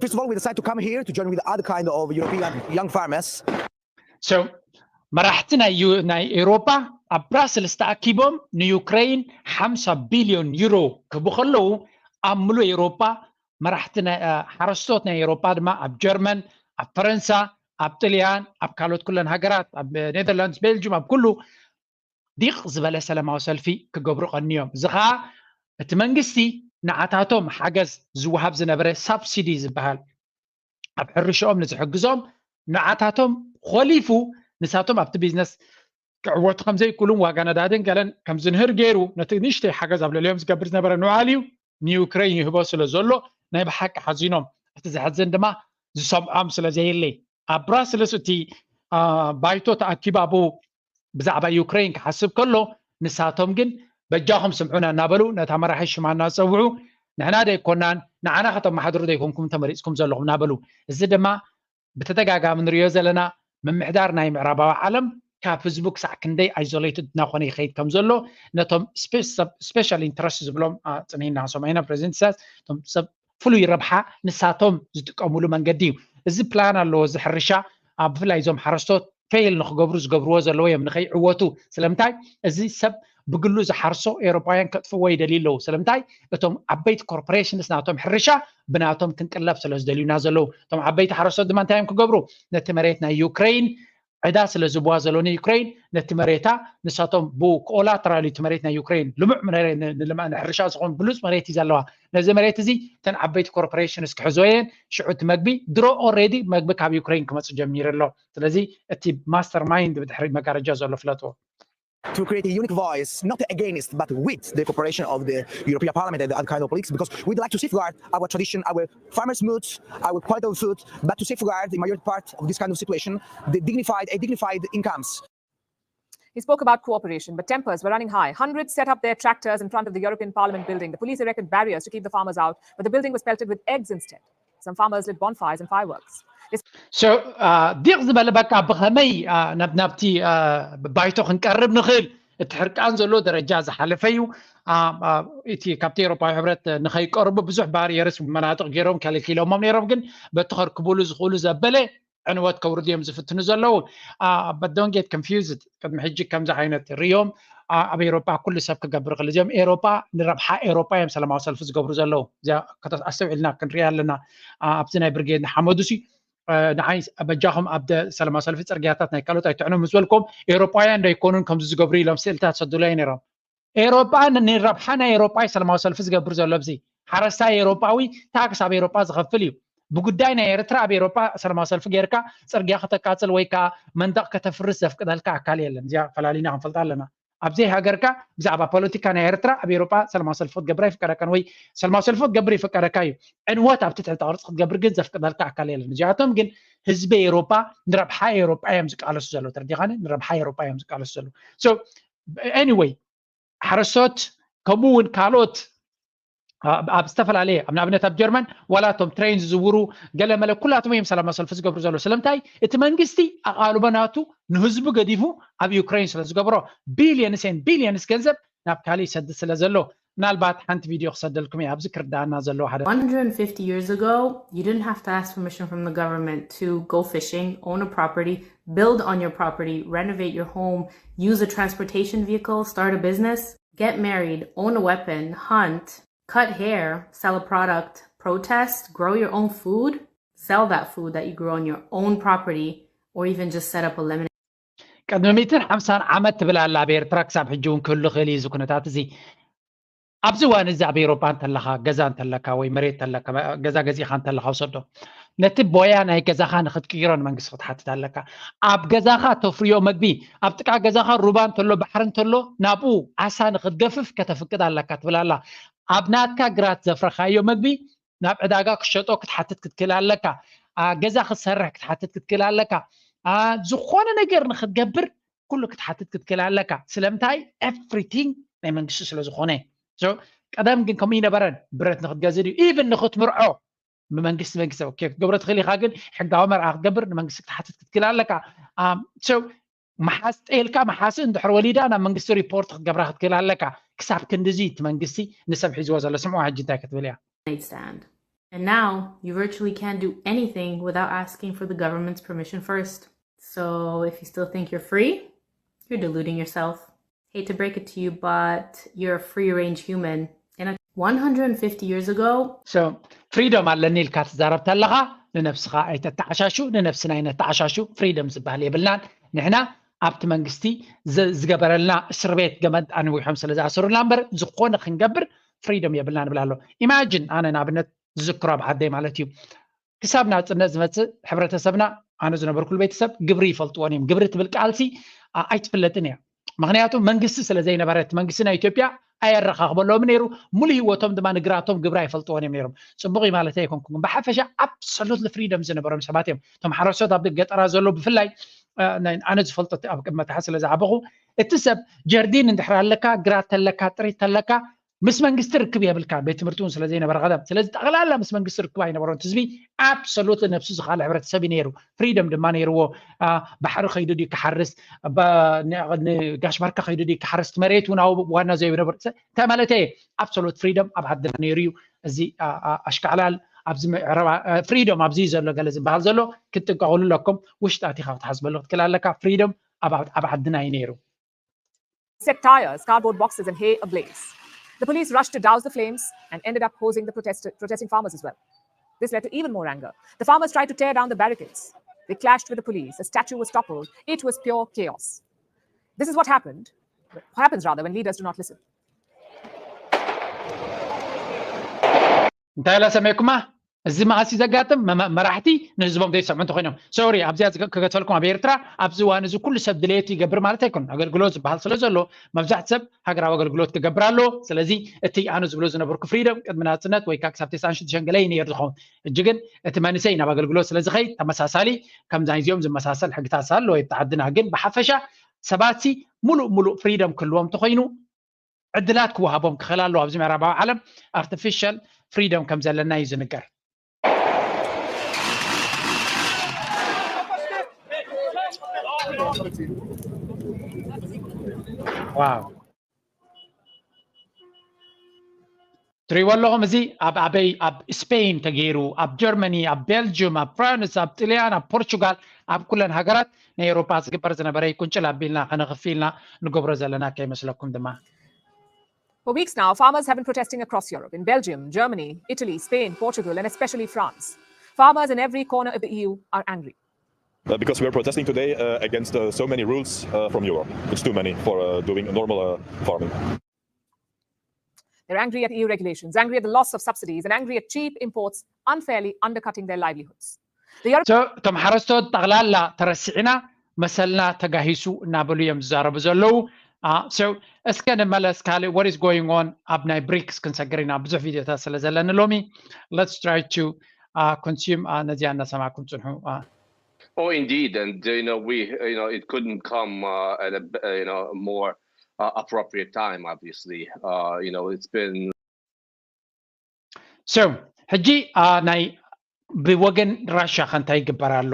First of all, we decided to come here to join with other kind of European young farmers. So መራሕቲ ናይ ዩ- ናይ ኤውሮጳ ኣብ ብራስልስ ተኣኪቦም ንዩክሬን ሓምሳ ቢልዮን ዩሮ ክህቡ ከለዉ ኣብ ምሉእ ኤውሮጳ መራሕቲ ናይ ሓረስቶት ናይ ኤውሮጳ ድማ ኣብ ጀርመን፣ ኣብ ፈረንሳ፣ ኣብ ጥልያን፣ ኣብ ካልኦት ኩለን ሃገራት፣ ኣብ ኔዘርላንድስ፣ ቤልጅም፣ ኣብ ኩሉ ዲቕ ዝበለ ሰላማዊ ሰልፊ ክገብሩ ቀንዮም። እዚ ከዓ እቲ መንግስቲ ንዓታቶም ሓገዝ ዝወሃብ ዝነበረ ሳብሲዲ ዝበሃል ኣብ ሕርሽኦም ንዝሕግዞም ንዓታቶም ኮሊፉ ንሳቶም ኣብቲ ቢዝነስ ክዕወቱ ከም ዘይክእሉን ዋጋ ነዳድን ገለን ከም ዝንህር ገይሩ ነቲ ንእሽተይ ሓገዝ ኣብ ልዕሊኦም ዝገብር ዝነበረ ንውዓል እዩ ንዩክሬን ይህቦ ስለ ዘሎ ናይ ብሓቂ ሓዚኖም። እቲ ዘሕዝን ድማ ዝሰምዖም ስለ ዘየለይ ኣብ ብራስልስ እቲ ባይቶ ተኣኪቡ ኣብኡ ብዛዕባ ዩክሬን ክሓስብ ከሎ ንሳቶም ግን በጃኹም ስምዑና እናበሉ ነታ መራሒ ሽማ እናፀውዑ ንሕና ደይኮናን ንዓና ከተመሓድሩ ደይኮንኩም ተመሪፅኩም ዘለኹም እናበሉ እዚ ድማ ብተደጋጋሚ ንሪኦ ዘለና ምምሕዳር ናይ ምዕራባዊ ዓለም ካብ ህዝቡ ክሳዕ ክንደይ ኣይዞሌትድ እናኾነ ይኸይድ ከም ዘሎ ነቶም ስፔሻል ኢንትረስት ዝብሎም ፅኒና ሰማይና ፕሬዚደንት ኢሳያስ እቶም ሰብ ፍሉይ ረብሓ ንሳቶም ዝጥቀሙሉ መንገዲ እዩ። እዚ ፕላን ኣለዎ እዚ ሕርሻ ኣብ ብፍላይ እዞም ሓረስቶት ፌል ንክገብሩ ዝገብርዎ ዘለዎ እዮም ንከይዕወቱ ስለምንታይ እዚ ሰብ ብግሉ ዝሓርሶ ኤውሮፓውያን ከጥፍዎ ይደልዩ ኣለዉ ስለምንታይ እቶም ዓበይቲ ኮርፖሬሽንስ ናቶም ሕርሻ ብናቶም ክንቅለብ ስለ ዝደልዩና ዘለዉ እቶም ዓበይቲ ሓረስቶት ድማ እንታይ እዮም ክገብሩ ነቲ መሬት ናይ ዩክሬን ዕዳ ስለ ዝብዋ ዘሎ ንዩክሬን ነቲ መሬታ ንሳቶም ብኮላተራል እቲ መሬት ናይ ዩክሬን ልሙዕ ንልምዕ ንሕርሻ ዝኸውን ብሉፅ መሬት እዩ ዘለዋ ነዚ መሬት እዚ እተን ዓበይቲ ኮርፖሬሽንስ ክሕዞ እየን ሽዑ እቲ መግቢ ድሮ ኦሬዲ መግቢ ካብ ዩክሬን ክመፅእ ጀሚሩ ኣሎ ስለዚ እቲ ማስተር ማይንድ ብድሕሪ መጋረጃ ዘሎ ፍለጥዎ to create a unique voice, not against, but with the cooperation of the European Parliament and the other kind of politics, because we'd like to safeguard our tradition, our farmers' moods, our quality of food, but to safeguard the majority part of this kind of situation, the dignified, a dignified incomes. He spoke about cooperation, but tempers were running high. Hundreds set up their tractors in front of the European Parliament building. The police erected barriers to keep the farmers out, but the building was pelted with eggs instead. Some farmers lit bonfires and fireworks. So, uh, ዲቕ ዝበለ በቃ ብኸመይ፣ uh፣ ናብ ናብቲ፣ uh፣ ባይቶ ክንቀርብ ንኽእል፣ እቲ ሕርቃን ዘሎ ደረጃ ዝሓለፈ እዩ። እቲ ካብቲ ኤሮፓዊ ሕብረት ንኸይቀርቡ ብዙሕ ባርየርስ መናጥቕ ገይሮም ከልኪሎሞም ነይሮም፣ ግን በቲ ከርክቡሉ ዝኽእሉ ዘበለ ዕንወት ከውርዱ እዮም ዝፍትኑ ዘለዉ። But don't get confused። ቅድሚ ሕጂ ከምዚ ዓይነት ርእዮም ኣብ ኤሮፓ ኩሉ ሰብ ክገብር ይኽእል። እዚኦም ኤሮፓ ንረብሓ ኤሮፓ እዮም ሰላማዊ ሰልፊ ዝገብሩ ዘለዉ። እዚኣ ኣስተውዒልና ክንሪኣ ኣለና። ኣብዚ ናይ ብርጌድ ንሓመዱ ሲ ንዓይ በጃኹም ኣብ ሰላማዊ ሰልፊ ፅርግያታት ናይ ካልኦት ኣይትዕኑ ምስ በልኩም፣ ኤሮፓውያን ዶ ኣይኮኑን ከምዚ ዝገብሩ ኢሎም ስእልታት ሰዱለይ ነይሮም። ኤሮፓ ንረብሓ ናይ ኤሮፓ ሰላማዊ ሰልፊ ዝገብር ዘሎ። ኣብዚ ሓረስታይ ኤሮፓዊ ታክስ ኣብ ኤሮፓ ዝኸፍል እዩ። ብጉዳይ ናይ ኤርትራ ኣብ ኤሮፓ ሰላማዊ ሰልፊ ጌርካ ፅርግያ ከተቃፅል ወይ ከዓ መንደቕ ከተፍርስ ዘፍቅደልካ ኣካል የለን። እዚኣ ፈላሊና ክንፈልጣ ኣለና። ኣብዘይ ሃገርካ ብዛዕባ ፖለቲካ ናይ ኤርትራ ኣብ ኤሮፓ ሰላማዊ ሰልፊ ክትገብር ኣይፍቀደካን፣ ወይ ሰላማዊ ሰልፊ ክትገብር ይፍቀደካ እዩ። ዕንወት ኣብ ትሕቲ ቅርፂ ክትገብር ግን ዘፍቅደልካ ኣካል የለን። እዚኣቶም ግን ህዝቢ ኤሮፓ ንረብሓ ኤሮፓ እዮም ዝቃለሱ ዘለዉ። ተረዲኻኒ? ንረብሓ ኤሮፓ እዮም ዝቃለሱ ዘለዉ። So anyway፣ ሓረስቶት ከምኡ እውን ካልኦት ኣብ ዝተፈላለየ፣ ኣብ ንኣብነት ኣብ ጀርመን ዋላ እቶም ትሬን ዝዝውሩ ገለ መለ ኩላቶም እዮም ሰላማዊ ሰልፊ ዝገብሩ ዘለዉ። ስለምንታይ? እቲ መንግስቲ ኣቓልቦ ናቱ ንህዝቡ ገዲፉ ኣብ ዩክሬን ስለ ዝገብሮ፣ billions and billions ገንዘብ ናብ ካልእ ይሰድድ ስለ ዘሎ። ምናልባት ሓንቲ ቪድዮ ክሰደልኩም እየ ኣብዚ ክርዳኣና ዘለዎ ሓደ። One hundred fifty years ago, you didn't have to ask permission from the government to go fishing, own a property, build on your property, renovate your home, use a transportation vehicle, start a business, get married, own a weapon, hunt, cut hair, sell a product, protest, grow your own food, sell that food that you grew on your own property, or even just set up a lemonade. ቅድሚ ሚእትን ሓምሳን ዓመት ትብል ኣላ ኣብ ኤርትራ፣ ክሳብ ሕጂ እውን ክህሉ ክእል እዩ እዚ ኩነታት እዚ። ኣብዚ እዋን እዚ ኣብ ኤሮፓ እንተለኻ፣ ገዛ እንተለካ ወይ መሬት እንተለካ፣ ገዛ ገዚእኻ እንተለኻ ውሰዶ፣ ነቲ ቦያ ናይ ገዛኻ ንክትቅይሮ ንመንግስቲ ክትሓትት ኣለካ። ኣብ ገዛኻ ተፍርዮ መግቢ፣ ኣብ ጥቃ ገዛኻ ሩባ እንተሎ ባሕሪ እንተሎ ናብኡ ዓሳ ንክትገፍፍ ከተፍቅድ ኣለካ ትብል ኣላ። ኣብ ናትካ ግራት ዘፍረኻዮ መግቢ ናብ ዕዳጋ ክሸጦ ክትሓትት ክትክእል ኣለካ። ገዛ ክትሰርሕ ክትሓትት ክትክእል ኣለካ። ዝኾነ ነገር ንክትገብር ኩሉ ክትሓትት ክትክእል ኣለካ። ስለምንታይ? Everything ናይ መንግስቲ ስለ ዝኾነ። ቀደም ግን ከምኡ ይነበረን። ብረት ንክትገዝእ ድዩ ኢቭን ንክትምርዖ ብመንግስቲ መንግስቲ ክትገብሮ ትኽእል ኢኻ፣ ግን ሕጋዊ መርዓ ክትገብር ንመንግስቲ ክትሓትት ክትክእል ኣለካ። መሓስ ጠይልካ መሓስ እንድሕር ወሊዳ ናብ መንግስቲ ሪፖርት ክትገብራ ክትክእል ኣለካ። ክሳብ ክንድዚ እቲ መንግስቲ ንሰብ ሒዝዎ ዘሎ። ስምዑ ሕጂ እንታይ ክትብል እያ። Stand. And now you virtually can't do anything without asking for the government's permission first. So if you still think you're free, you're deluding yourself. Hate to break it to you, but you're a free range human. In a one hundred fifty years ago, So ፍሪዶም ኣለኒ ኢልካ ትዛረብ ተለኻ ንነብስኻ ኣይተተዓሻሹ፣ ንነብስና ኣይነተዓሻሹ። ፍሪዶም ዝበሃል የብልናን። ንሕና ኣብቲ መንግስቲ ዝገበረልና እስር ቤት ገመድ ኣንዊሖም ስለ ዝኣሰሩና እምበር ዝኾነ ክንገብር ፍሪዶም የብልና ንብል ኣሎ። ኢማጂን ኣነ ንኣብነት ዝዝክሮ ኣብ ዓደይ ማለት እዩ ክሳብ ናፅነት ዝመፅእ ሕብረተሰብና ኣነ ዝነበርኩሉ ቤተሰብ ግብሪ ይፈልጥዎን እዮም። ግብሪ ትብል ቃልሲ ኣይትፍለጥን እያ። ምክንያቱ መንግስቲ ስለ ዘይነበረ እቲ መንግስቲ ናይ ኢትዮጵያ ኣየረኻኽበሎምን ነይሩ። ሙሉ ህይወቶም ድማ ንግራቶም ግብሪ ኣይፈልጥዎን እዮም ነይሮም። ፅቡቕ እዩ ማለት ኣይኮንኩን፣ ብሓፈሻ ኣብሶሉት ፍሪደም ዝነበሮም ሰባት እዮም እቶም ሓረስቶት ኣብ ገጠራ ዘሎ ብፍላይ ኣነ ዝፈልጦ ኣብ ቅድመ ታሓ ስለ ዝዓበኹ እቲ ሰብ ጀርዲን እንድሕር ኣለካ ግራት ተለካ ጥሪት ተለካ ምስ መንግስቲ ርክብ የብልካ። ቤት ትምህርቲ እውን ስለ ዘይነበረ ቀደም ስለዚ ጠቕላላ ምስ መንግስቲ ርክብ ኣይነበሮን። ህዝቢ ኣብሶሉት ነብሱ ዝኻለ ሕብረተሰብ እዩ ነይሩ። ፍሪደም ድማ ነይርዎ። ባሕሪ ከይዱ ድዩ ክሓርስ፣ ጋሽ ባርካ ከይዱ ድዩ ክሓርስ፣ መሬት እውን ኣብ ዋና ዘይነበሩ እንታይ ማለት እየ። ኣብሶሉት ፍሪደም ኣብ ዓድና ነይሩ እዩ። እዚ ኣሽካዕላል ኣብዚ ምዕረባ ፍሪደም ኣብዚ ዘሎ ገለ ዝበሃል ዘሎ ክትጥቀቕሉ ኣለኩም። ውሽጢ ኣቲኻ ክትሓስበሉ ክትክእል ኣለካ። ፍሪደም ኣብ ዓድና እዩ ነይሩ። Set tires, cardboard boxes, and hay ablaze. The police rushed to douse the flames and ended up hosing the protest- protesting farmers as well. This led to even more anger. The farmers tried to tear down the barricades. They clashed with the police. A statue was toppled. It was pure chaos. This is what happened, happens rather, when leaders do not listen. እንታይ ኢላ ሰሚዕኩማ? እዚ መዓስ እዩ ዘጋጥም? መራሕቲ ንህዝቦም ዘይሰምዑ እንተኮይኖም። ሶሪ ኣብዚኣ ክገተልኩም ኣብ ኤርትራ ኣብዚ እዋን እዚ ኩሉ ሰብ ድሌቱ ይገብር ማለት ኣይኮን። ኣገልግሎት ዝበሃል ስለ ዘሎ መብዛሕቲ ሰብ ሃገራዊ ኣገልግሎት ክገብር ኣለዎ። ስለዚ እቲ ኣነ ዝብሎ ዝነበርኩ ፍሪደም ቅድሚ ናፅነት ወይ ከዓ ክሳብ ተስዓን ሽዱሽተን ገለ እዩ ነይሩ ዝኸውን። እጂ ግን እቲ መንእሰይ ናብ ኣገልግሎት ስለ ዝኸይድ ተመሳሳሊ ከምዛ እዚኦም ዝመሳሰል ሕግታት ኣሎ ወይ ብተዓድና ግን ብሓፈሻ ሰባት ሲ ሙሉእ ሙሉእ ፍሪደም ክህልዎም እንተኮይኑ ዕድላት ክወሃቦም ክኽእል ኣለዎ። ኣብዚ ምዕራባዊ ዓለም ኣርቲፊሻል ፍሪደም ከም ዘለና እዩ ዝንገር። ዋው። ትሪእዎ ኣለኹም። እዚ ኣብ ኣበይ ኣብ ስፔን ተገይሩ፣ ኣብ ጀርመኒ፣ ኣብ ቤልጅም፣ ኣብ ፍራንስ፣ ኣብ ጥልያን፣ ኣብ ፖርቹጋል፣ ኣብ ኩለን ሃገራት ናይ ኤውሮጳ ዝግበር ዝነበረ ቁንጭል ኣቢልና ከነኽፊልና ንገብሮ ዘለና ከይመስለኩም ድማ። For weeks now, farmers have been protesting across Europe, in Belgium, Germany, Italy, Spain, Portugal, and especially France. Farmers in every corner of the E U are angry. Uh, because we are protesting today uh, against uh, so many rules uh, from Europe. It's too many for uh, doing normal uh, farming. They're angry at E U regulations, angry at the loss of subsidies, and angry at cheap imports unfairly undercutting their livelihoods. The Europe- So, እቶም ሓረስቶት ጠቕላላ ተረሲዕና መሰልና ተጋሂሱ እናበሉ እዮም ዝዛረቡ ዘለዉ። Uh, so እስከ ንመለስ ካልእ what is going on ኣብ ናይ ብሪክስ ክንሰግር ኢና ብዙሕ ቪዲዮታት ስለ ዘለኒ ሎሚ let's try to uh, consume uh, ነዚኣ እናሰማዕኩም ፅንሑ uh. Oh, indeed, and uh, you know we you know it couldn't come uh, at a uh, you know more uh, appropriate time. Obviously, uh, you know it's been So ሕጂ uh, ናይ ብወገን ራሻ ከ እንታይ ይግበር ኣሎ?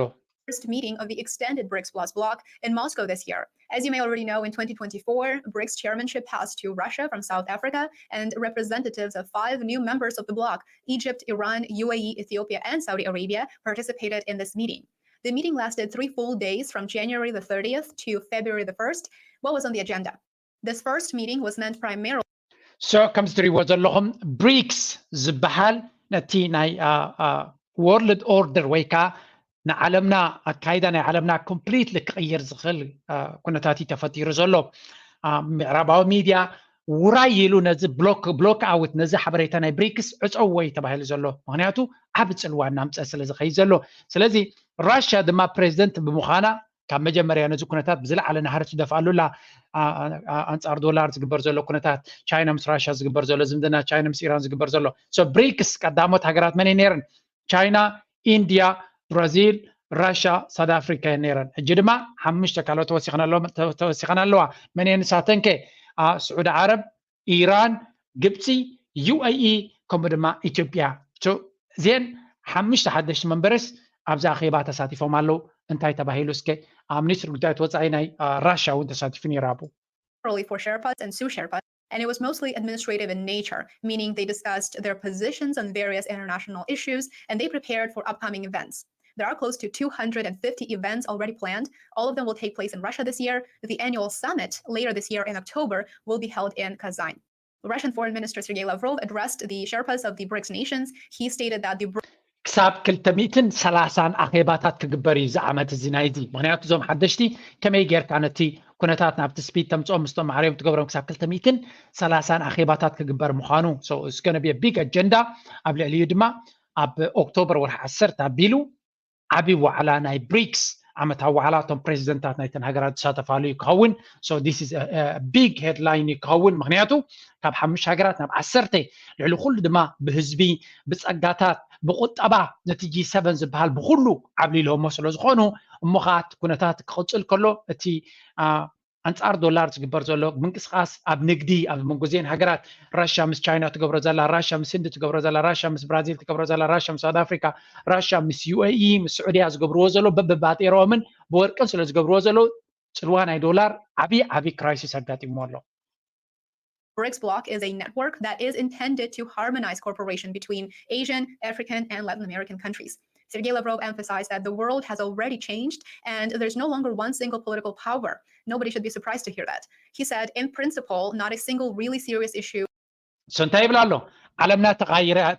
First meeting of the extended BRICS Plus bloc in Moscow this year. As you may already know, in twenty twenty-four, BRICS chairmanship passed to Russia from South Africa, and representatives of five new members of the bloc, Egypt, Iran, U A E, Ethiopia, and Saudi Arabia, participated in this meeting. The meeting lasted three full days from January the thirtieth to February the first. What was on the agenda? This first meeting was meant primarily So ከምዚ ትሪእዎ ዘለኹም ብሪክስ ዝበሃል ነቲ ናይ ወርልድ ኦርደር ወይ ከዓ ንዓለምና ኣካይዳ ናይ ዓለምና ኮምፕሊትሊ ክቕይር ዝኽእል ኩነታት እዩ ተፈጢሩ ዘሎ። ምዕራባዊ ሚድያ ውራይ ኢሉ ነዚ ብሎክ ኣውት ነዚ ሓበሬታ ናይ ብሪክስ ዕፀውዎ እዩ ተባሂሉ ዘሎ። ምክንያቱ ዓብ ፅልዋ እናምፀ ስለ ዝኸይድ ዘሎ። ስለዚ ራሽያ ድማ ፕሬዚደንት ብምዃና ካብ መጀመርያ ነዚ ኩነታት ብዝለዓለ ናህሪ ትደፍኣሉ ኣላ። ኣንፃር ዶላር ዝግበር ዘሎ ኩነታት፣ ቻይና ምስ ራሽያ ዝግበር ዘሎ ዝምድና፣ ቻይና ምስ ኢራን ዝግበር ዘሎ። So ብሪክስ ቀዳሞት ሃገራት መን እየን ነይረን? ቻይና፣ ኢንድያ፣ ብራዚል፣ ራሽያ፣ ሳውት ኣፍሪካ እየን ነይረን። ሕጂ ድማ ሓሙሽተ ካልኦት ተወሲኸን ኣለዋ። መን እየን ንሳተን ከ? ስዑዲ ዓረብ፣ ኢራን፣ ግብፂ፣ ዩ ኤ ኢ ከምኡ ድማ ኢትዮጵያ። እዚአን ሓሙሽተ ሓደሽቲ መንበርስ ኣብዚ ኣኼባ ተሳቲፎም ኣለዉ። እንታይ ተባሂሉ እስከ? ኣብ ሚኒስትሪ ጉዳያት ወፃኢ ናይ ራሽያ እውን ተሳቲፉ ነይሩ ኣብኡ። for Sherpas and sous Sherpas, and it was mostly administrative in nature, meaning they discussed their positions on various international issues and they prepared for upcoming events. There are close to two hundred fifty events already planned. All of them will take place in Russia this year. The annual summit later this year in October will be held in Kazan. Russian Foreign Minister Sergei Lavrov addressed the Sherpas of the BRICS nations. He stated that the ክሳብ ክልተ ሚእትን ሰላሳን ኣኼባታት ክግበር እዩ እዚ ዓመት እዚ ናይዚ። ምክንያቱ እዞም ሓደሽቲ ከመይ ጌርካ ነቲ ኩነታት ናብቲ ስፒድ ተምፅኦም ምስቶም ማዕሪኦም ትገብሮም ክሳብ ክልተ ሚእትን ሰላሳን ኣኼባታት ክግበር ምዃኑ። So it's gonna be a big agenda። ኣብ ልዕሊኡ ድማ ኣብ ኦክቶበር ወርሒ ዓሰርተ ኣቢሉ ዓብዪ ዋዕላ ናይ ብሪክስ ዓመታዊ ዋዕላ እቶም ፕሬዚደንታት ናይተን ሃገራት ዝሳተፋሉ እዩ ክኸውን። So this is big headline እዩ ክኸውን። ምክንያቱ ካብ ሓሙሽተ ሃገራት ናብ ዓሰርተ ልዕሊ ኩሉ ድማ ብህዝቢ፣ ብፀጋታት፣ ብቁጠባ ነቲ ጂ ሰቨን ዝበሃል ብኩሉ ዓብሊሎሞ ስለ ዝኾኑ እሞ ከዓ እቲ ኩነታት ክቕፅል ከሎ እቲ ኣንፃር ዶላር ዝግበር ዘሎ ምንቅስቃስ ኣብ ንግዲ ኣብ መንጎ እዚአን ሃገራት ራሽያ ምስ ቻይና ትገብሮ ዘላ፣ ራሽያ ምስ ህንዲ ትገብሮ ዘላ፣ ራሽያ ምስ ብራዚል ትገብሮ ዘላ፣ ራሽያ ምስ ሳውት ኣፍሪካ፣ ራሽያ ምስ ዩ ኤ ኢ ምስ ስዑድያ ዝገብርዎ ዘሎ በብባጤራኦምን ብወርቅን ስለ ዝገብርዎ ዘሎ ፅልዋ ናይ ዶላር ዓብዪ ዓብዪ ክራይሲስ ኣጋጢምዎ ኣሎ። BRICS bloc is a network that is intended to harmonize cooperation between Asian, African, and Latin American countries. Sergei Lavrov emphasized that the world has already changed and there's no longer one single political power. Nobody should be surprised to hear that. He said, in principle, not a single really serious issue So እንታይ ይብል ኣሎ? ዓለምና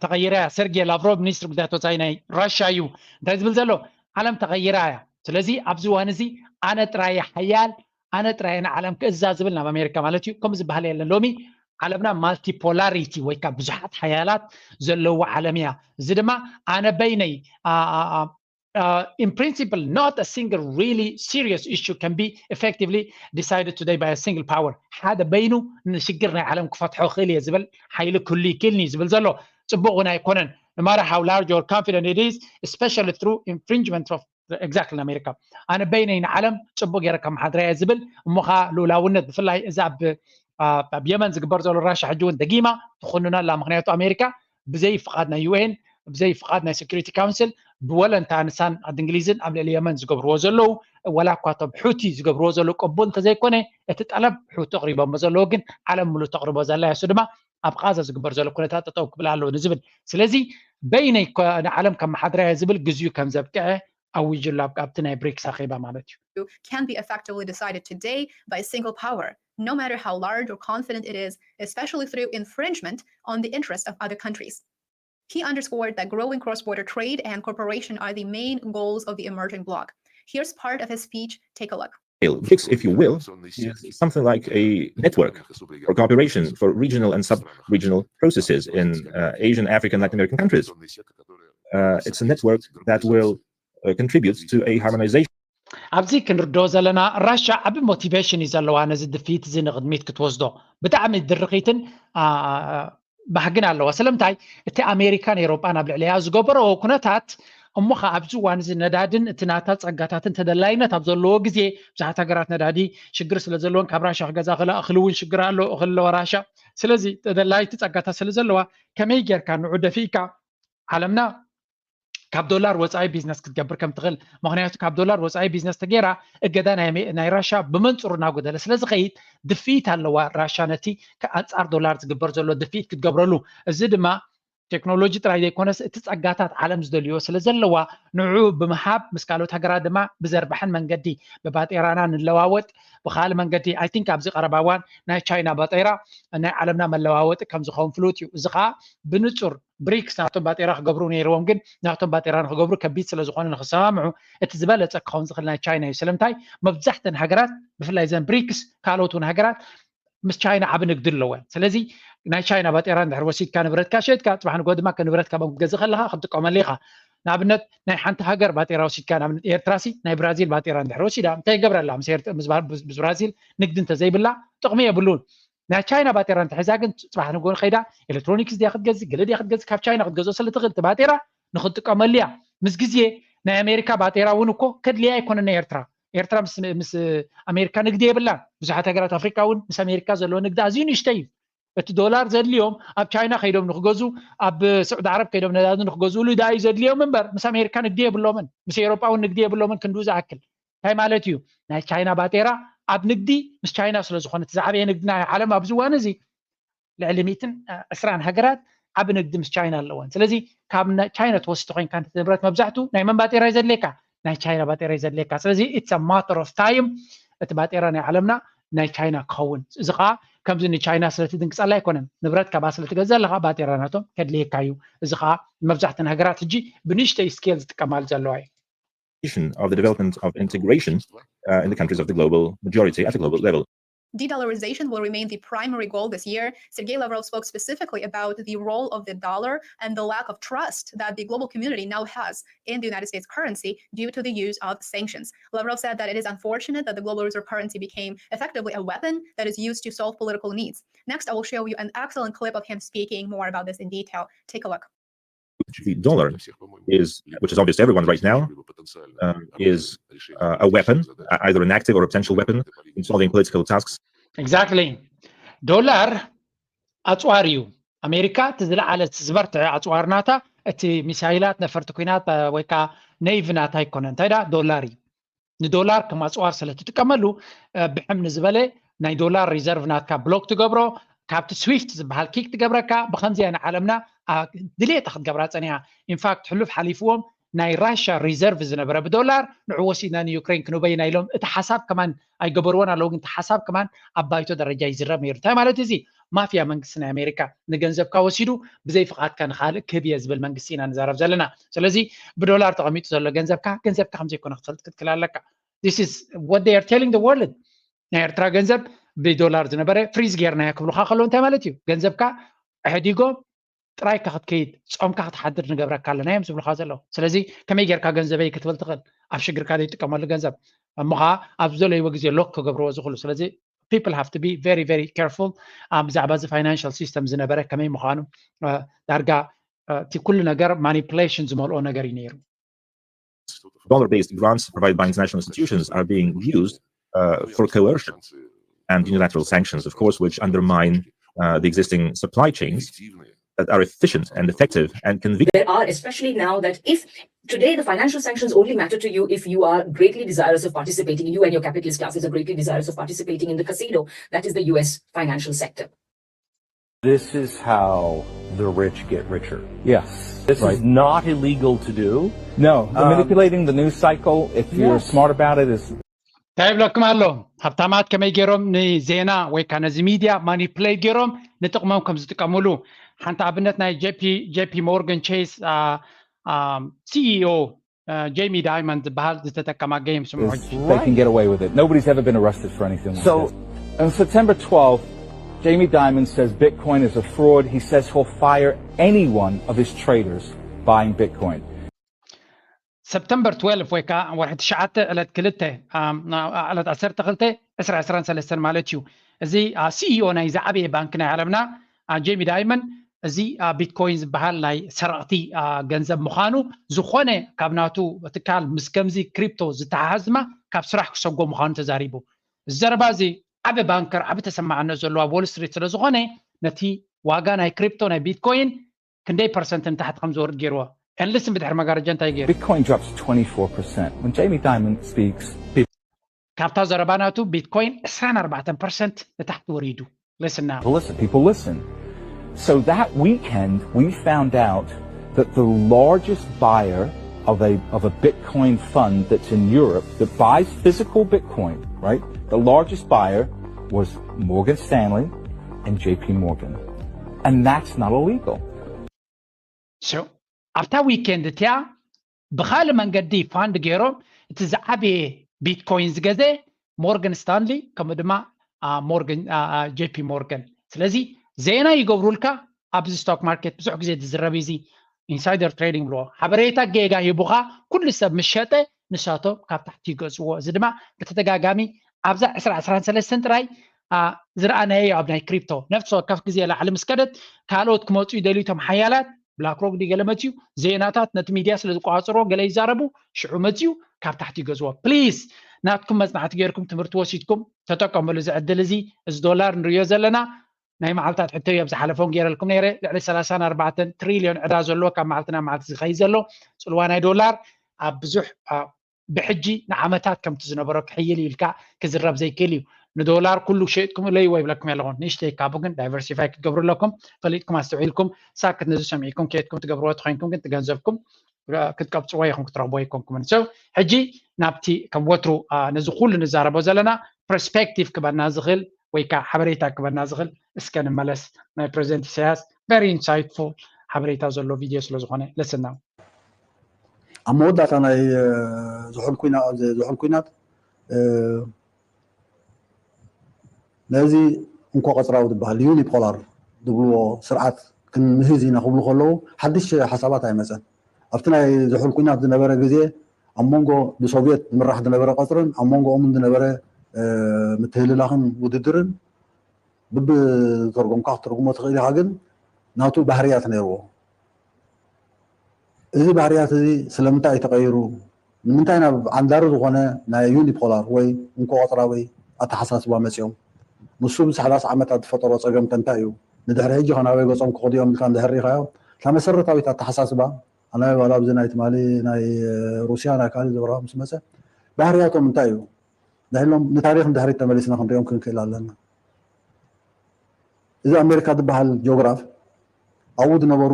ተቐይራ እያ። ሰርጌ ላቭሮቭ ሚኒስትሪ ጉዳያት ወፃኢ ናይ ራሽያ እዩ። እንታይ ዝብል ዘሎ? ዓለም ተቐይራ እያ። ስለዚ ኣብዚ እዋን እዚ ኣነ ጥራይ ሓያል፣ ኣነ ጥራይ ንዓለም ክእዛ ዝብል ናብ ኣሜሪካ ማለት እዩ። ከምኡ ዝበሃል የለን። ሎሚ ዓለምና ማልቲፖላሪቲ ወይ ከዓ ብዙሓት ሓያላት ዘለዎ ዓለም እያ። እዚ ድማ ኣነ በይነይ in principle not a single really serious issue can be effectively decided today by a single power. ሓደ በይኑ ንሽግር ናይ ዓለም ክፈትሖ ክእል እየ ዝብል ሓይሊ ክህሉ ይክእልኒ ዝብል ዘሎ ፅቡቅ እውን ኣይኮነን። No matter how large or confident it is, especially through infringement of exactly ንኣሜሪካ ኣነ በይነይ ንዓለም ፅቡቅ ገይረ ከመሓድራ እየ ዝብል እሞ ከዓ ልኡላውነት ብፍላይ እዛ ኣብ ኣብ የመን ዝግበር ዘሎ ራሻ ሕጂ እውን ደጊማ ትኹንና ኣላ። ምክንያቱ ኣሜሪካ ብዘይ ፍቃድ ናይ ዩኤን ብዘይ ፍቃድ ናይ security council ብወለንታ ንሳን ዓዲ እንግሊዝን ኣብ ልዕሊ የመን ዝገብርዎ ዘለዉ ዋላ እኳ እቶም ሑቲ ዝገብርዎ ዘለዉ ቅቡል እንተዘይኮነ እቲ ጠለብ ሑቲ ኣቅሪቦሞ ዘለዉ ግን ዓለም ሙሉ ተቅርቦ ዘላ እሱ ድማ ኣብ ቃዛ ዝግበር ዘሎ ኩነታት ጠጠው ክብል ኣለዎ ንዝብል ስለዚ በይነይ ንዓለም ከመሓድራ እየ ዝብል ግዜኡ ከም ዘብቅዐ ኣዊጅሉ ኣብቲ ናይ ብሪክስ ኣኼባ ማለት እዩ። Can be effectively decided today by a single power, no matter how large or confident it is, especially through infringement on the interest of other countries. He underscored that growing cross-border trade and cooperation are the main goals of the emerging bloc. Here's part of his speech. Take a look. BRICS, if you will, is something like a network for cooperation for regional and sub-regional processes in uh, Asian, African, Latin American countries. Uh, it's a network that will uh, contribute to a harmonization. ኣብዚ ክንርድኦ ዘለና ራሻ ዓቢ ሞቲቬሽን እዩ ዘለዋ ነዚ ድፊት እዚ ንቕድሚት ክትወስዶ ብጣዕሚ ድርኺትን ባህግን ኣለዋ። ስለምንታይ እቲ ኣሜሪካን ኤሮጳን ኣብ ልዕሊያ ዝገበረኦ ኩነታት እሞ ኸዓ ኣብዚ እዋን እዚ ነዳድን እቲ ናታ ጸጋታትን ተደላይነት ኣብ ዘለዎ ግዜ ብዙሓት ሃገራት ነዳዲ ሽግር ስለ ዘለዎን ካብ ራሻ ክገዛ ክላ እኽሊ እውን ሽግር ኣሎ እኽሊ ኣለዋ ራሻ። ስለዚ ተደላይቲ ጸጋታት ስለ ዘለዋ ከመይ ጌርካ ንዑ ደፊእካ ዓለምና ካብ ዶላር ወፃኢ ቢዝነስ ክትገብር ከም ትኽእል ምክንያቱ ካብ ዶላር ወፃኢ ቢዝነስ ተገይራ እገዳ ናይ ራሻ ብመንፅሩ እናጎደለ ስለ ዝኸይድ ድፍኢት ኣለዋ ራሻ ነቲ ኣንፃር ዶላር ዝግበር ዘሎ ድፍኢት ክትገብረሉ እዚ ድማ ቴክኖሎጂ ጥራይ ዘይኮነስ እቲ ፀጋታት ዓለም ዝደልዮ ስለ ዘለዋ ንዑ ብምሃብ ምስ ካልኦት ሃገራት ድማ ብዘርባሕን መንገዲ ብባጤራና ንለዋወጥ ብካል መንገዲ I think ኣብዚ ቀረባ እዋን ናይ ቻይና ባጤራ ናይ ዓለምና መለዋወጢ ከም ዝኸውን ፍሉጥ እዩ እዚ ከዓ ብንፁር ብሪክስ ናቶም ባጤራ ክገብሩ ነይርዎም ግን ናቶም ባጤራ ንክገብሩ ከቢድ ስለ ዝኾነ ንክሰማምዑ እቲ ዝበለፀ ክኸውን ዝኽእል ናይ ቻይና እዩ ስለምንታይ መብዛሕተን ሃገራት ብፍላይ ዘን ብሪክስ ካልኦት እውን ሃገራት ምስ ቻይና ዓቢ ንግዲ ኣለወን ስለዚ ናይ ቻይና ባጤራ እንድሕር ወሲድካ ንብረትካ ሸጥካ ፅባሕ ንጎ ድማ ንብረትካ ክትገዝእ ከለካ ክትጥቀመሉ ኢካ ንኣብነት ናይ ሓንቲ ሃገር ባጤራ ወሲድካ ንኣብነት ኤርትራ ሲ ናይ ብራዚል ባጤራ እንድሕር ወሲዳ እንታይ ይገብረላ ምስ ብራዚል ንግዲ እንተዘይብላ ጥቕሚ የብሉን ናይ ቻይና ባጤራ እንተሒዛ ግን ፅባሕ ንጎ ከይዳ ኤሌክትሮኒክስ ድያ ክትገዝእ ገለ ድያ ክትገዝእ ካብ ቻይና ክትገዝኦ ስለ ትኽእል እቲ ባጤራ ንክትጥቀመሉ እያ ምስ ግዜ ናይ ኣሜሪካ ባጤራ እውን እኮ ከድልያ ኣይኮነን ናይ ኤርትራ ኤርትራ ምስ ኣሜሪካ ንግዲ የብላን ብዙሓት ሃገራት ኣፍሪካ እውን ምስ ኣሜሪካ ዘለዎ ንግዲ ኣዝዩ ንእሽተይ እዩ እቲ ዶላር ዘድልዮም ኣብ ቻይና ከይዶም ንክገዙ ኣብ ስዑዲ ዓረብ ከይዶም ነዳዲ ንክገዝእሉ ዳዩ ዘድልዮም እምበር ምስ ኣሜሪካ ንግዲ የብሎምን ምስ ኤሮጳ እውን ንግዲ የብሎምን ክንድኡ ዝኣክል እንታይ ማለት እዩ ናይ ቻይና ባጤራ ኣብ ንግዲ ምስ ቻይና ስለ ዝኾነ እቲ ዝዓበየ ንግዲ ናይ ዓለም ኣብዚ እዋን እዚ ልዕሊ ሚእትን ዕስራን ሃገራት ዓቢ ንግዲ ምስ ቻይና ኣለወን ስለዚ ካብ ቻይና ትወስድ ኮይንካ ንብረት መብዛሕቱ ናይ መን ባጤራ እዩ ዘድልየካ ናይ ቻይና ባጤራ እዩ ዘድልየካ ስለዚ it's a matter of time እቲ ባጤራ ናይ ዓለምና ናይ ቻይና ክኸውን እዚ ከዓ ከምዚ ንቻይና ስለትድንግፀላ ኣይኮነን ንብረት ካብኣ ስለትገዝእ ኣለካ ባጤራ ናቶም ከድልየካ እዩ እዚ ከዓ መብዛሕተን ሃገራት ሕጂ ብንእሽተይ ስኬል ዝጥቀማሉ ዘለዋ እዩ of the development of integration uh, in the countries of the global majority at the global level. De-dollarization will remain the primary goal this year. Sergei Lavrov spoke specifically about the role of the dollar and the lack of trust that the global community now has in the United States currency due to the use of sanctions. Lavrov said that it is unfortunate that the global reserve currency became effectively a weapon that is used to solve political needs. Next, I will show you an excellent clip of him speaking more about this in detail. Take a look. The dollar is, which is obvious to everyone right now, uh, is uh, a weapon, either an active or a potential weapon in solving political tasks. Exactly. ዶላር ኣፅዋር እዩ። ኣሜሪካ እቲ ዝለዓለ ዝበርትዐ ኣፅዋር ናታ እቲ ሚሳይላት ነፈርቲ ኩናት ወይ ከዓ ኔቪ ናታ ኣይኮነን። እንታይ ዳ ዶላር እዩ። ንዶላር ከም ኣፅዋር ስለ ትጥቀመሉ ብሕም ንዝበለ ናይ ዶላር ሪዘርቭ ናትካ ብሎክ ትገብሮ ካብቲ ስዊፍት ዝበሃል ኪክ ትገብረካ ብከምዚያ ንዓለምና ድሌታ ክትገብራ ፀኒሓ ኢንፋክት ሕሉፍ ሓሊፍዎም ናይ ራሽያ ሪዘርቭ ዝነበረ ብዶላር ንዑ ወሲድና ንዩክሬን ክንበይና ኢሎም እቲ ሓሳብ ከማን ኣይገበርዎን ኣለዉ ግን እቲ ሓሳብ ከማን ኣብ ባይቶ ደረጃ ይዝረብ ነይሩ እንታይ ማለት እዚ ማፍያ መንግስቲ ናይ ኣሜሪካ ንገንዘብካ ወሲዱ ብዘይ ፍቃድካ ንካልእ ክህብ እየ ዝብል መንግስቲ ኢና ንዛረብ ዘለና ስለዚ ብዶላር ተቐሚጡ ዘሎ ገንዘብካ ገንዘብካ ከምዘይኮነ ክትፈልጥ ክትክል ኣለካ this is what they are telling the world ናይ ኤርትራ ገንዘብ ብዶላር ዝነበረ ፍሪዝ ጌርናዮ ክብሉካ ከለዉ እንታይ ማለት እዩ ገንዘብካ ኣሕዲጎም ጥራይካ ክትከይድ ፆምካ ክትሓድር ንገብረካ ኣለና እዮም ዝብሉካ ዘለዉ ስለዚ ከመይ ጌርካ ገንዘበይ ክትብል ትኽእል ኣብ ሽግርካ ዘይጥቀመሉ ገንዘብ እሞ ከዓ ኣብ ዝደለይዎ ግዜ ሎክ ክገብርዎ ዝኽእሉ ስለዚ people have to be very very careful ብዛዕባ እዚ ፋይናንሽል ሲስተም ዝነበረ ከመይ ምዃኑ ዳርጋ እቲ ኩሉ ነገር ማኒፕሌሽን ዝመልኦ ነገር እዩ ነይሩ Dollar-based grants provided by international institutions are being used uh, for coercion and unilateral sanctions, of course, which undermine uh, the existing supply chains that are efficient and effective and convenient. There are, especially now that if today the financial sanctions only matter to you if you are greatly desirous of participating, you and your capitalist classes are greatly desirous of participating in the casino, that is the U S financial sector. This is how the rich get richer. Yes. This right. is not illegal to do. No, the Um, manipulating the news cycle, if you're Yes. smart about it, is እንታይ ይብለኩም ኣሎ? ሃብታማት ከመይ ገይሮም ንዜና ወይ ከዓ ነዚ ሚድያ ማኒፕሌት ገይሮም ንጥቕሞም ከም ዝጥቀሙሉ። ሓንቲ ኣብነት ናይ ጄፒ ሞርጋን ቼስ ሲኢኦ ጄሚ ዳይመንድ ዝበሃል ዝተጠቀማ ጌም ስምዑ። is they can get away with it. Nobody's ever been arrested for anything like So- this. On September twelfth, Jamie Dimon says Bitcoin is a fraud. He says he'll fire any one of his traders buying Bitcoin. ሰፕተምበር ትወልፍ ወይ ከዓ ወርሒ ትሽዓተ ዕለት ክልተ ዕለት ዓሰርተ ክልተ ዕስራ ዕስራን ሰለስተን ማለት እዩ። እዚ ሲኢኦ ናይ ዝዓበየ ባንክ ናይ ዓለምና ጄሚ ዳይመን እዚ ቢትኮይን ዝበሃል ናይ ሰረቕቲ ገንዘብ ምዃኑ፣ ዝኾነ ካብ ናቱ ትካል ምስ ከምዚ ክሪፕቶ ዝተሓሓዝማ ካብ ስራሕ ክሰጎ ምዃኑ ተዛሪቡ። እዚ ዘረባ እዚ ዓቢ ባንከር ዓቢ ተሰማዕነት ዘለዎ ኣብ ዎል ስትሪት ስለ ዝኾነ ነቲ ዋጋ ናይ ክሪፕቶ ናይ ቢትኮይን ክንደይ ፐርሰንት ንታሕቲ ከም ዝወርድ ገይርዎ። And listen ብድሕሪ መጋረጃ እንታይ ገይሩ? Bitcoin drops twenty-four percent. When Jamie Dimon speaks, people ካብታ ዘረባ ናቱ ቢትኮይን ዕስራን ኣርባዕተን ፐርሰንት ንታሕቲ ወሪዱ። Listen now. People listen. People listen. So that weekend, we found out that the largest buyer of a, of a Bitcoin fund that's in Europe that buys physical Bitcoin, right? The largest buyer was Morgan Stanley and J P Morgan. And that's not illegal. So ኣብታ ዊኬንድ እቲኣ ብኻልእ መንገዲ ፋንድ ገይሮም እቲ ዝዓበየ ቢትኮይን ዝገዘ ሞርገን ስታንሊ ከምኡ ድማ ሞርገን ጄፒ ሞርገን። ስለዚ ዜና ይገብሩልካ ኣብዚ ስቶክ ማርኬት ብዙሕ ግዜ ዝዝረብ እዚ ኢንሳይደር ትሬዲንግ ብልዎ ሓበሬታ ጌጋ ሂቡኻ ኩሉ ሰብ ምስ ሸጠ ንሳቶም ካብ ታሕቲ ይገዝዎ። እዚ ድማ ብተደጋጋሚ ኣብዛ ዕስራ ዕስራን ሰለስተን ጥራይ ዝረኣናዮ ኣብ ናይ ክሪፕቶ ነፍሲ ወከፍ ግዜ ላዕሊ ምስ ከደት ካልኦት ክመፁ ይደልዩ እቶም ሓያላት ብላክሮክ ድዩ ገለ መፅዩ ዜናታት ነቲ ሚድያ ስለ ዝቆፃፀሮ ገለ ይዛረቡ ሽዑ መፅዩ ካብ ታሕቲ ይገዝዎ። ፕሊስ ናትኩም መፅናዕቲ ገይርኩም ትምህርቲ ወሲድኩም ተጠቀምሉ እዚ ዕድል እዚ። እዚ ዶላር ንሪዮ ዘለና ናይ መዓልታት ሕቶ እዮ ኣብ ዝሓለፈውን ገይረልኩም ነይረ ልዕሊ ሰላሳን ኣርባዕተን ትሪልዮን ዕዳ ዘለዎ ካብ መዓልቲ ናብ መዓልቲ ዝኸይድ ዘሎ ፅልዋ ናይ ዶላር ኣብ ብዙሕ ብሕጂ ንዓመታት ከምቲ ዝነበሮ ክሕይል ኢልካ ክዝረብ ዘይክእል እዩ። ንዶላር ኩሉ ሸይጥኩምለይዎ ይብለኩም ኣለኹ። ንእሽተይ ካቡ ግን ዳይቨርሲፋይ ክትገብሩ ኣለኩም። ፈሊጥኩም ኣስተውዒልኩም ሳክት ነዚ ሰሚዕኩም ከየድኩም ትገብርዎ ተኮይንኩም ግን ትገንዘብኩም ክትቀብፅዎ ኢኹም ክትረኽቦ ኣይኮንኩምን። So ሕጂ ናብቲ ከም ወትሩ ነዚ ኩሉ ንዛረቦ ዘለና ፐርስፔክቲቭ ክበና ዝኽእል ወይ ከዓ ሓበሬታ ክበና ዝኽእል እስከ ንመለስ። ናይ ፕሬዚደንት ኢሳያስ very insightful ሓበሬታ ዘሎ ቪድዮ ስለ ዝኾነ let's now። ኣብ መወዳእታ ናይ ዝሑል ኩናት ነዚ እንኮ ቀፅራዊ ዝበሃል ዩኒፖላር ዝብልዎ ስርዓት ክንምህዝ ኢና ክብሉ ከለዉ ሓድሽ ሓሳባት ኣይመፀን። ኣብቲ ናይ ዝሑል ኩናት ዝነበረ ግዜ ኣብ መንጎ ብሶቭየት ዝምራሕ ዝነበረ ቀፅርን ኣብ መንጎኦምን ዝነበረ ምትህልላኽን ውድድርን ብብዝተርጎምካ ክትርጉሞ ትኽእል ኢኻ። ግን ናቱ ባህርያት ነይርዎ። እዚ ባህርያት እዚ ስለምንታይ እዩ ተቐይሩ? ንምንታይ ናብ ዓንዳሪ ዝኾነ ናይ ዩኒፖላር ወይ እንኮ ቀፅራዊ ኣተሓሳስባ መፂኦም? ንሱ ብሰላሳ ዓመታት ዝፈጠሮ ፀገምከ እንታይ እዩ? ንድሕሪ ሕጂ ከ ናበይ ገፆም ክኸዱ እዮም ኢልካ እንድሕር ርኢኻዮ? እታ መሰረታዊት ኣተሓሳስባ ኣነ ዋላ ኣብዚ ናይ ትማሊ ናይ ሩስያ ናይ ካልእ ዘበራዊ ምስ መፀ ባህርያቶም እንታይ እዩ? ንሕሎም ንታሪኽ ንድሕሪት ተመሊስና ክንሪኦም ክንክእል ኣለና። እዚ ኣሜሪካ ዝበሃል ጂኦግራፍ ኣብኡ ዝነበሩ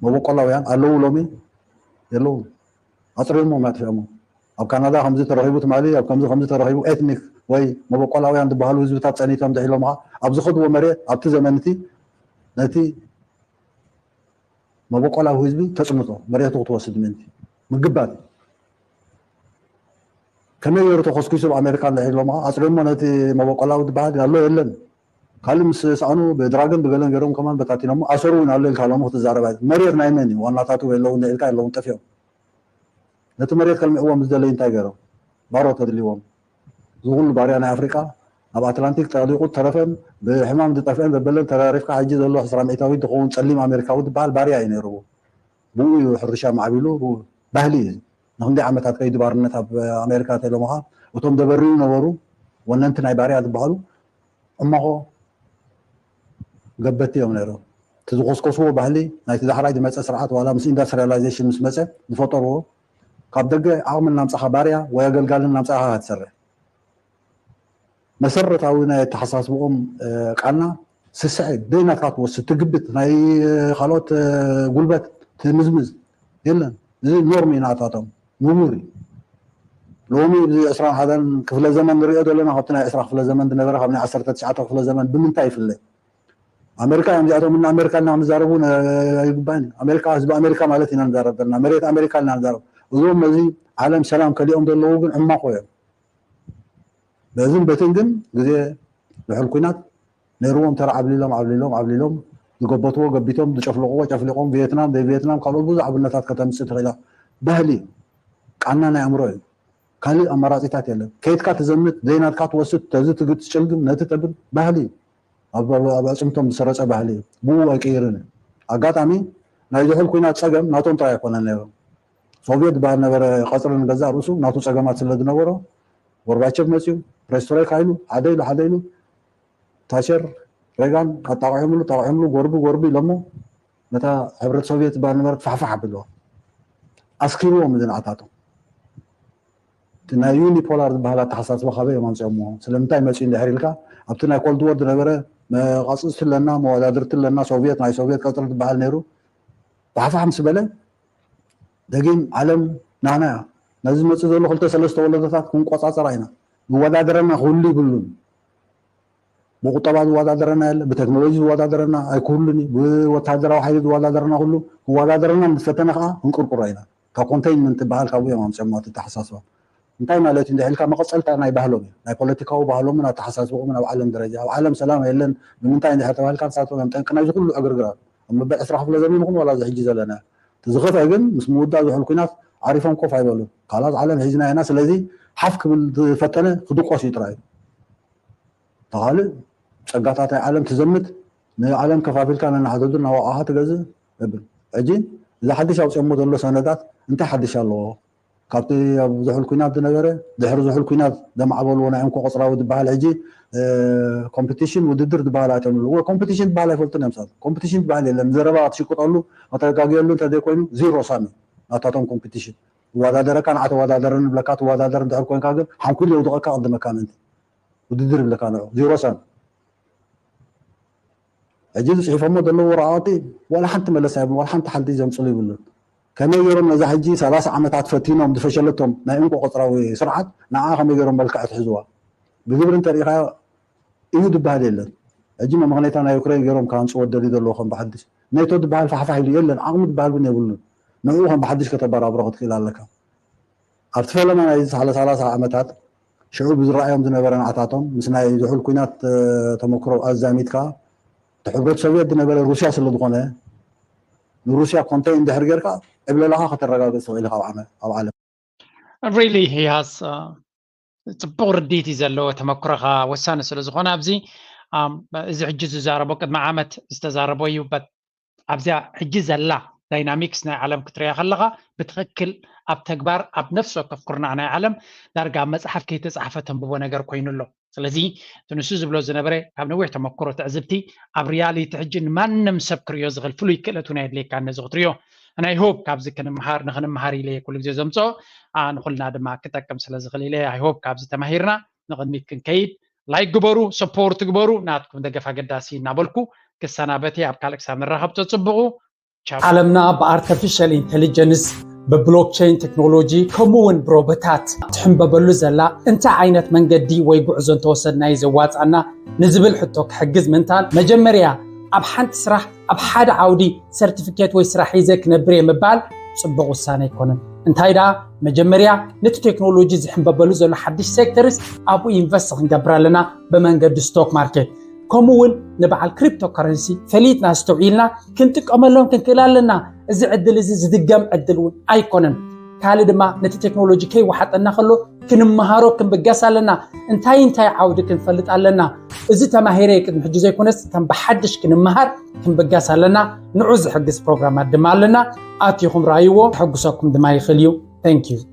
መበቆላውያን ኣለዉ ሎሚ የለዉ ኣፅሪዮሞ ማጥፊኦሞ ኣብ ካናዳ ከምዚ ተረኺቡ ትማሊ ኣብ ከምዚ ከምዚ ተረኺቡ ኤትኒክ ወይ መበቆላውያን ዝበሃሉ ህዝብታት ፀኒቶም ድሒሎም ከዓ ኣብ ዝኸድዎ መሬት ኣብቲ ዘመንቲ ነቲ መበቆላዊ ህዝቢ ተፅንቶ መሬቱ ክትወስድ ምእንቲ ምግባት ከመይ ገይሩ ተኮስኪሱ ኣብ ኣሜሪካ እንድሕር ኢሎማ ኣፅሪሞ ነቲ መበቆላዊ ዝበሃል ኣሎ የለን ካልእ ምስ ሰኣኑ ብድራግን ብገለን ገይሮም ከማን በታቲኖሞ ኣሰሩ እውን ኣሎ ኢልካ ሎሚ ክትዛረባ መሬት ናይ መን እዩ ዋናታቱ የለውን ኢልካ የለውን ጠፊኦም ነቲ መሬት ከልምዕዎም ዝደለዩ እንታይ ገይሮም ባሮ ተድልዎም እዚ ኩሉ ባርያ ናይ ኣፍሪቃ ኣብ ኣትላንቲክ ጠሊቁ ተረፈን ብሕማም ዝጠፍአን ዘበለን ተራሪፍካ ሕጂ ዘሎ ዕስራ ሚእታዊት ዝኸውን ፀሊም ኣሜሪካዊ ዝበሃል ባርያ እዩ ነይርዎ ብኡ እዩ ሕርሻ ማዕቢሉ ባህሊ እዩ ንክንደይ ዓመታት ከይዱ ባርነት ኣብ ኣሜሪካ ተለምኻ እቶም ደበርዩ ነበሩ ወነንቲ ናይ ባርያ ዝበሃሉ ዕማኾ ገበቲ እዮም ነይሮም። እቲ ዝኮስኮስዎ ባህሊ ናይቲ ዳሕራይ ዝመፀ ስርዓት ዋላ ምስ ኢንዱስትሪያላይዜሽን ምስ መፀ ዝፈጠርዎ ካብ ደገ ዓቕሚ እናምፃኻ ባርያ ወይ ኣገልጋሊ እናምፃኻ ክትሰርሕ መሰረታዊ ናይ ኣተሓሳስብኦም ቃና ስስዐ ደይ ናትካ ትወስድ ትግብት ናይ ካልኦት ጉልበት ትምዝምዝ የለን። እዚ ኖርም እዩ ናታቶም ንቡር እዩ። ሎሚ እዚ ዕስራን ሓደን ክፍለ ዘመን ንሪኦ ዘለና ካብቲ ናይ ዕስራ ክፍለ ዘመን ዝነበረ ካብ ናይ ዓሰርተ ትሽዓተ ክፍለ ዘመን ብምንታይ ይፍለ? ኣሜሪካ እዮም እዚኣቶም እና ኣሜሪካ እና ክንዛረቡ ኣይግባእን። ኣሜሪካ ህዝቢ ኣሜሪካ ማለት ኢና ንዛረብ ዘለና መሬት ኣሜሪካ ኢና ንዛረብ። እዞም ነዚ ዓለም ሰላም ከሊኦም ዘለዉ ግን ዕማኾ እዮም። በዝን በትን ግን ግዜ ዝሕል ኩናት ነይርዎም ተራ ዓብሊሎም ዓብሊሎም ዓብሊሎም ዝገበትዎ ገቢቶም ዝጨፍለቕዎ ጨፍሊቖም ቪየትናም ዘይቪየትናም ካልኦት ብዙሕ ኣብነታት ከተምፅእ ትኽእላ። ባህሊ ቃና ናይ ኣእምሮ እዩ። ካልእ ኣማራፂታት የለን። ከይድካ ትዘምት ዘይናትካ ትወስድ ተዚ ትግት ትጭልግም ነቲ ተብል ባህሊ ኣብ ኣዕፅምቶም ዝሰረፀ ባህሊ እዩ። ብኡ ኣይቅይርን እዩ። ኣጋጣሚ ናይ ዝሑል ኩናት ፀገም ናቶም ጥራይ ኣይኮነን ነይሩ። ሶቪየት ዝበሃል ነበረ ቀፅሪ ንገዛእ ርእሱ ናቱ ፀገማት ስለ ዝነበሮ ጎርባቸቭ መፅዩ ፕሬስትሮይካ ኢሉ ሓደ ኢሉ ሓደ ኢሉ ታቸር ሬጋን ኣጣቂዖምሉ ጣቂዖምሉ ጎርቢ ጎርቢ ኢሎሞ ነታ ሕብረት ሶቪየት ዝበሃል ነበረ ፋሕፋሕ ኣብልዎ ኣስኪርዎም እዚ ንዓታቶም እቲ ናይ ዩኒፖላር ዝበሃል ኣተሓሳስባ ካበይ እዮም ኣምፅኦምዎ ስለምንታይ መፅዩ እንድሕር ኢልካ ኣብቲ ናይ ኮልድ ወር ዝነበረ መቃፅፅቲ ኣለና መወዳድርቲ ኣለና ሶቪየት ናይ ሶቪየት ቀፅሪ ዝበሃል ነይሩ ፋሕፋሕ ምስ በለ ደጊም ዓለም ናና እያ ነዚ ዝመፅእ ዘሎ ክልተ ሰለስተ ወለዶታት ክንቆፃፀራ ኢና ዝወዳደረና ክህሉ ይብሉን ብቁጠባ ዝወዳደረና የለ ብቴክኖሎጂ ዝወዳደረና ኣይክህሉን እዩ ብወታደራዊ ሓይሊ ዝወዳደረና ኩሉ ክወዳደረና ምስ ፈተነ ከዓ ክንቅርቅሮ ኢና ካብ ኮንቴይንመንት ትበሃል ካብኡ እዮም ኣምፅኦሞ እቲ ኣተሓሳስባ እንታይ ማለት እዩ እንድሕር ኢልካ መቐፀልታ ናይ ባህሎም እዩ ናይ ፖለቲካዊ ባህሎምን ኣተሓሳስብኦምን ኣብ ዓለም ደረጃ ኣብ ዓለም ሰላም የለን ብምንታይ እንድሕር ተባሂልካ ንሳቶም እዮም ጠንቂ ናይዚ ኩሉ ዕግርግራት ኣብ መበል ዕስራ ክፍለ ዘመን ይኹን ዋላ እዚ ሕጂ ዘለና እቲ ዝኸፍአ ግን ምስ ምውዳእ ዝሑል ኩናት ዓሪፎም ኮፍ ኣይበሉን ካልኣት ዓለም ሒዝና ኢና ስለዚ ሓፍ ክብል ዝፈተነ ክድቆስ እዩ ጥራይ ተኻልእ ጸጋታት ናይ ዓለም ትዘምት ንዓለም ከፋፊልካ ነናሕዘዙ እናወቃኻ ትገዝእ እብል ሕጂ እዚ ሓድሽ ኣውፅኦሞ ዘሎ ሰነዳት እንታይ ሓድሽ ኣለዎ ካብቲ ኣብ ዝሑል ኩናት ዝነበረ ድሕሪ ዝሑል ኩናት ዘማዕበልዎ ናይ እንኮ ቆፅራዊ ዝበሃል ሕጂ ኮምፒቲሽን ውድድር ዝበሃል ኣተምሉ ኮምፒቲሽን ዝበሃል ኣይፈልጡን እዮም ሰብ ኮምፒቲሽን ዝበሃል የለን ዘረባ ትሽቅጠሉ መተጋግየሉ እንተዘይኮይኑ ዚሮ ሳሚ ናታቶም ኮምፒቲሽን ይወዳደረካ ንዓ ተወዳደረኒ ብለካ ትወዳደር እንድሕር ኮይንካ ግን ሓንኩል የውድቐካ ቅድመካ ምእንቲ ውድድር ይብለካ ንዑ ዚሮ ሳሚ ሕጂ ዝፅሒፎሞ ዘለዉ ወረቃቅቲ ዋላ ሓንቲ መለሳ የብሉ ዋላ ሓንቲ ሓንቲ ዘምፅሉ ይብሉን ከመይ ገይሮም ነዛ ሕጂ ሰላሳ ዓመታት ፈቲኖም ዝፈሸለቶም ናይ እንቆ ቆፅራዊ ስርዓት ንዓ ከመይ ገይሮም መልክዕ ትሕዝዋ ብግብሪ እንተሪኢኻዮ እዩ ዝበሃል የለን ሕጂ መመክነይታ ናይ ዩክሬን ገይሮም ካምፅዎ ደልዩ ዘለዎ ከም ብሓድሽ ነቶ ዝበሃል ፋሕፋሕ ኢሉ የለን ዓቕሚ ዝበሃል እውን የብሉን ንዕኡ ከም ብሓድሽ ከተበራብሮ ክትክእል ኣለካ ኣብቲ ፈለማ ናይ ዝሓለ ሰላሳ ዓመታት ሽዑ ብዝረኣዮም ዝነበረ ንዓታቶም ምስ ናይ ዝሑል ኩናት ተመክሮ ኣዛሚድካ እቲ ሕብረት ሶቪየት ዝነበረ ሩስያ ስለ ዝኾነ ንሩስያ ኮንተይ እንድሕር ጌርካ ዕብለላኻ ከተረጋግፅ ትኽእል ኢኻ ኣብ ዓመ- ኣብ ዓለም really he has uh, ፅቡቅ ርድኢት እዩ ዘለዎ ተመክሮኻ ወሳኒ ስለ ዝኾነ ኣብዚ um, እዚ ሕጂ ዝዛረቦ ቅድሚ ዓመት ዝተዛረቦ እዩ but ኣብዚኣ ሕጂ ዘላ ዳይናሚክስ ናይ ዓለም ክትሪያ ከለኻ ብትኽክል ኣብ ተግባር ኣብ ነፍሲ ወከፍ ኩርናዕ ናይ ዓለም ዳርጋ ኣብ መፅሓፍ ከይተፃሕፈ ተንብቦ ነገር ኮይኑ ኣሎ ስለዚ እቲ ንሱ ዝብሎ ዝነበረ ካብ ነዊሕ ተመክሮ ትዕዝብቲ ኣብ ሪያሊቲ ሕጂ ንማንም ሰብ ክርእዮ ዝኽእል ፍሉይ ክእለት እውን ኣየድልየካ ነዚ ክትርእዮ ናይ ሆፕ ካብዚ ክንምሃር ንክንምሃር ኢለ ኩሉ ግዜ ዘምፅኦ ንኩልና ድማ ክጠቅም ስለ ዝኽእል ኢለ ኣይ ሆፕ ካብዚ ተማሂርና ንቕድሚት ክንከይድ ላይክ ግበሩ ሰፖርት ግበሩ ናትኩም ደገፍ ኣገዳሲ እናበልኩ ክሰናበት ኣብ ካልእ ክሳብ ንራኸብ ተፅብቑ ዓለምና ብኣርተፊሻል ኢንቴሊጀንስ ብብሎክቸይን ቴክኖሎጂ ከምኡ እውን ብሮቦታት ትሕንበበሉ ዘላ እንታይ ዓይነት መንገዲ ወይ ጉዕዞ እንተወሰድና እዩ ዘዋፃና ንዝብል ሕቶ ክሕግዝ ምንታን መጀመርያ ኣብ ሓንቲ ስራሕ ኣብ ሓደ ዓውዲ ሰርቲፊኬት ወይ ስራሕ ሒዘ ክነብር እየ ምባል ፅቡቕ ውሳነ ኣይኮነን እንታይ ደኣ መጀመርያ ነቲ ቴክኖሎጂ ዝሕንበበሉ ዘሎ ሓድሽ ሴክተርስ ኣብኡ ኢንቨስት ክንገብር ኣለና ብመንገዲ ስቶክ ማርኬት ከምኡ እውን ንበዓል ክሪፕቶ ከረንሲ ፈሊጥና ኣስተውዒልና ክንጥቀመሎም ክንክእል ኣለና። እዚ ዕድል እዚ ዝድገም ዕድል እውን ኣይኮነን። ካልእ ድማ ነቲ ቴክኖሎጂ ከይወሓጠና ከሎ ክንመሃሮ ክንብገስ ኣለና። እንታይ እንታይ ዓውዲ ክንፈልጥ ኣለና። እዚ ተማሂረ ቅድሚ ሕጂ ዘይኮነስ ከም ብሓድሽ ክንመሃር ክንብገስ ኣለና። ንዑ ዝሕግዝ ፕሮግራማት ድማ ኣለና። ኣቲኹም ረኣይዎ። ከሐጉሰኩም ድማ ይኽእል እዩ። Thank you።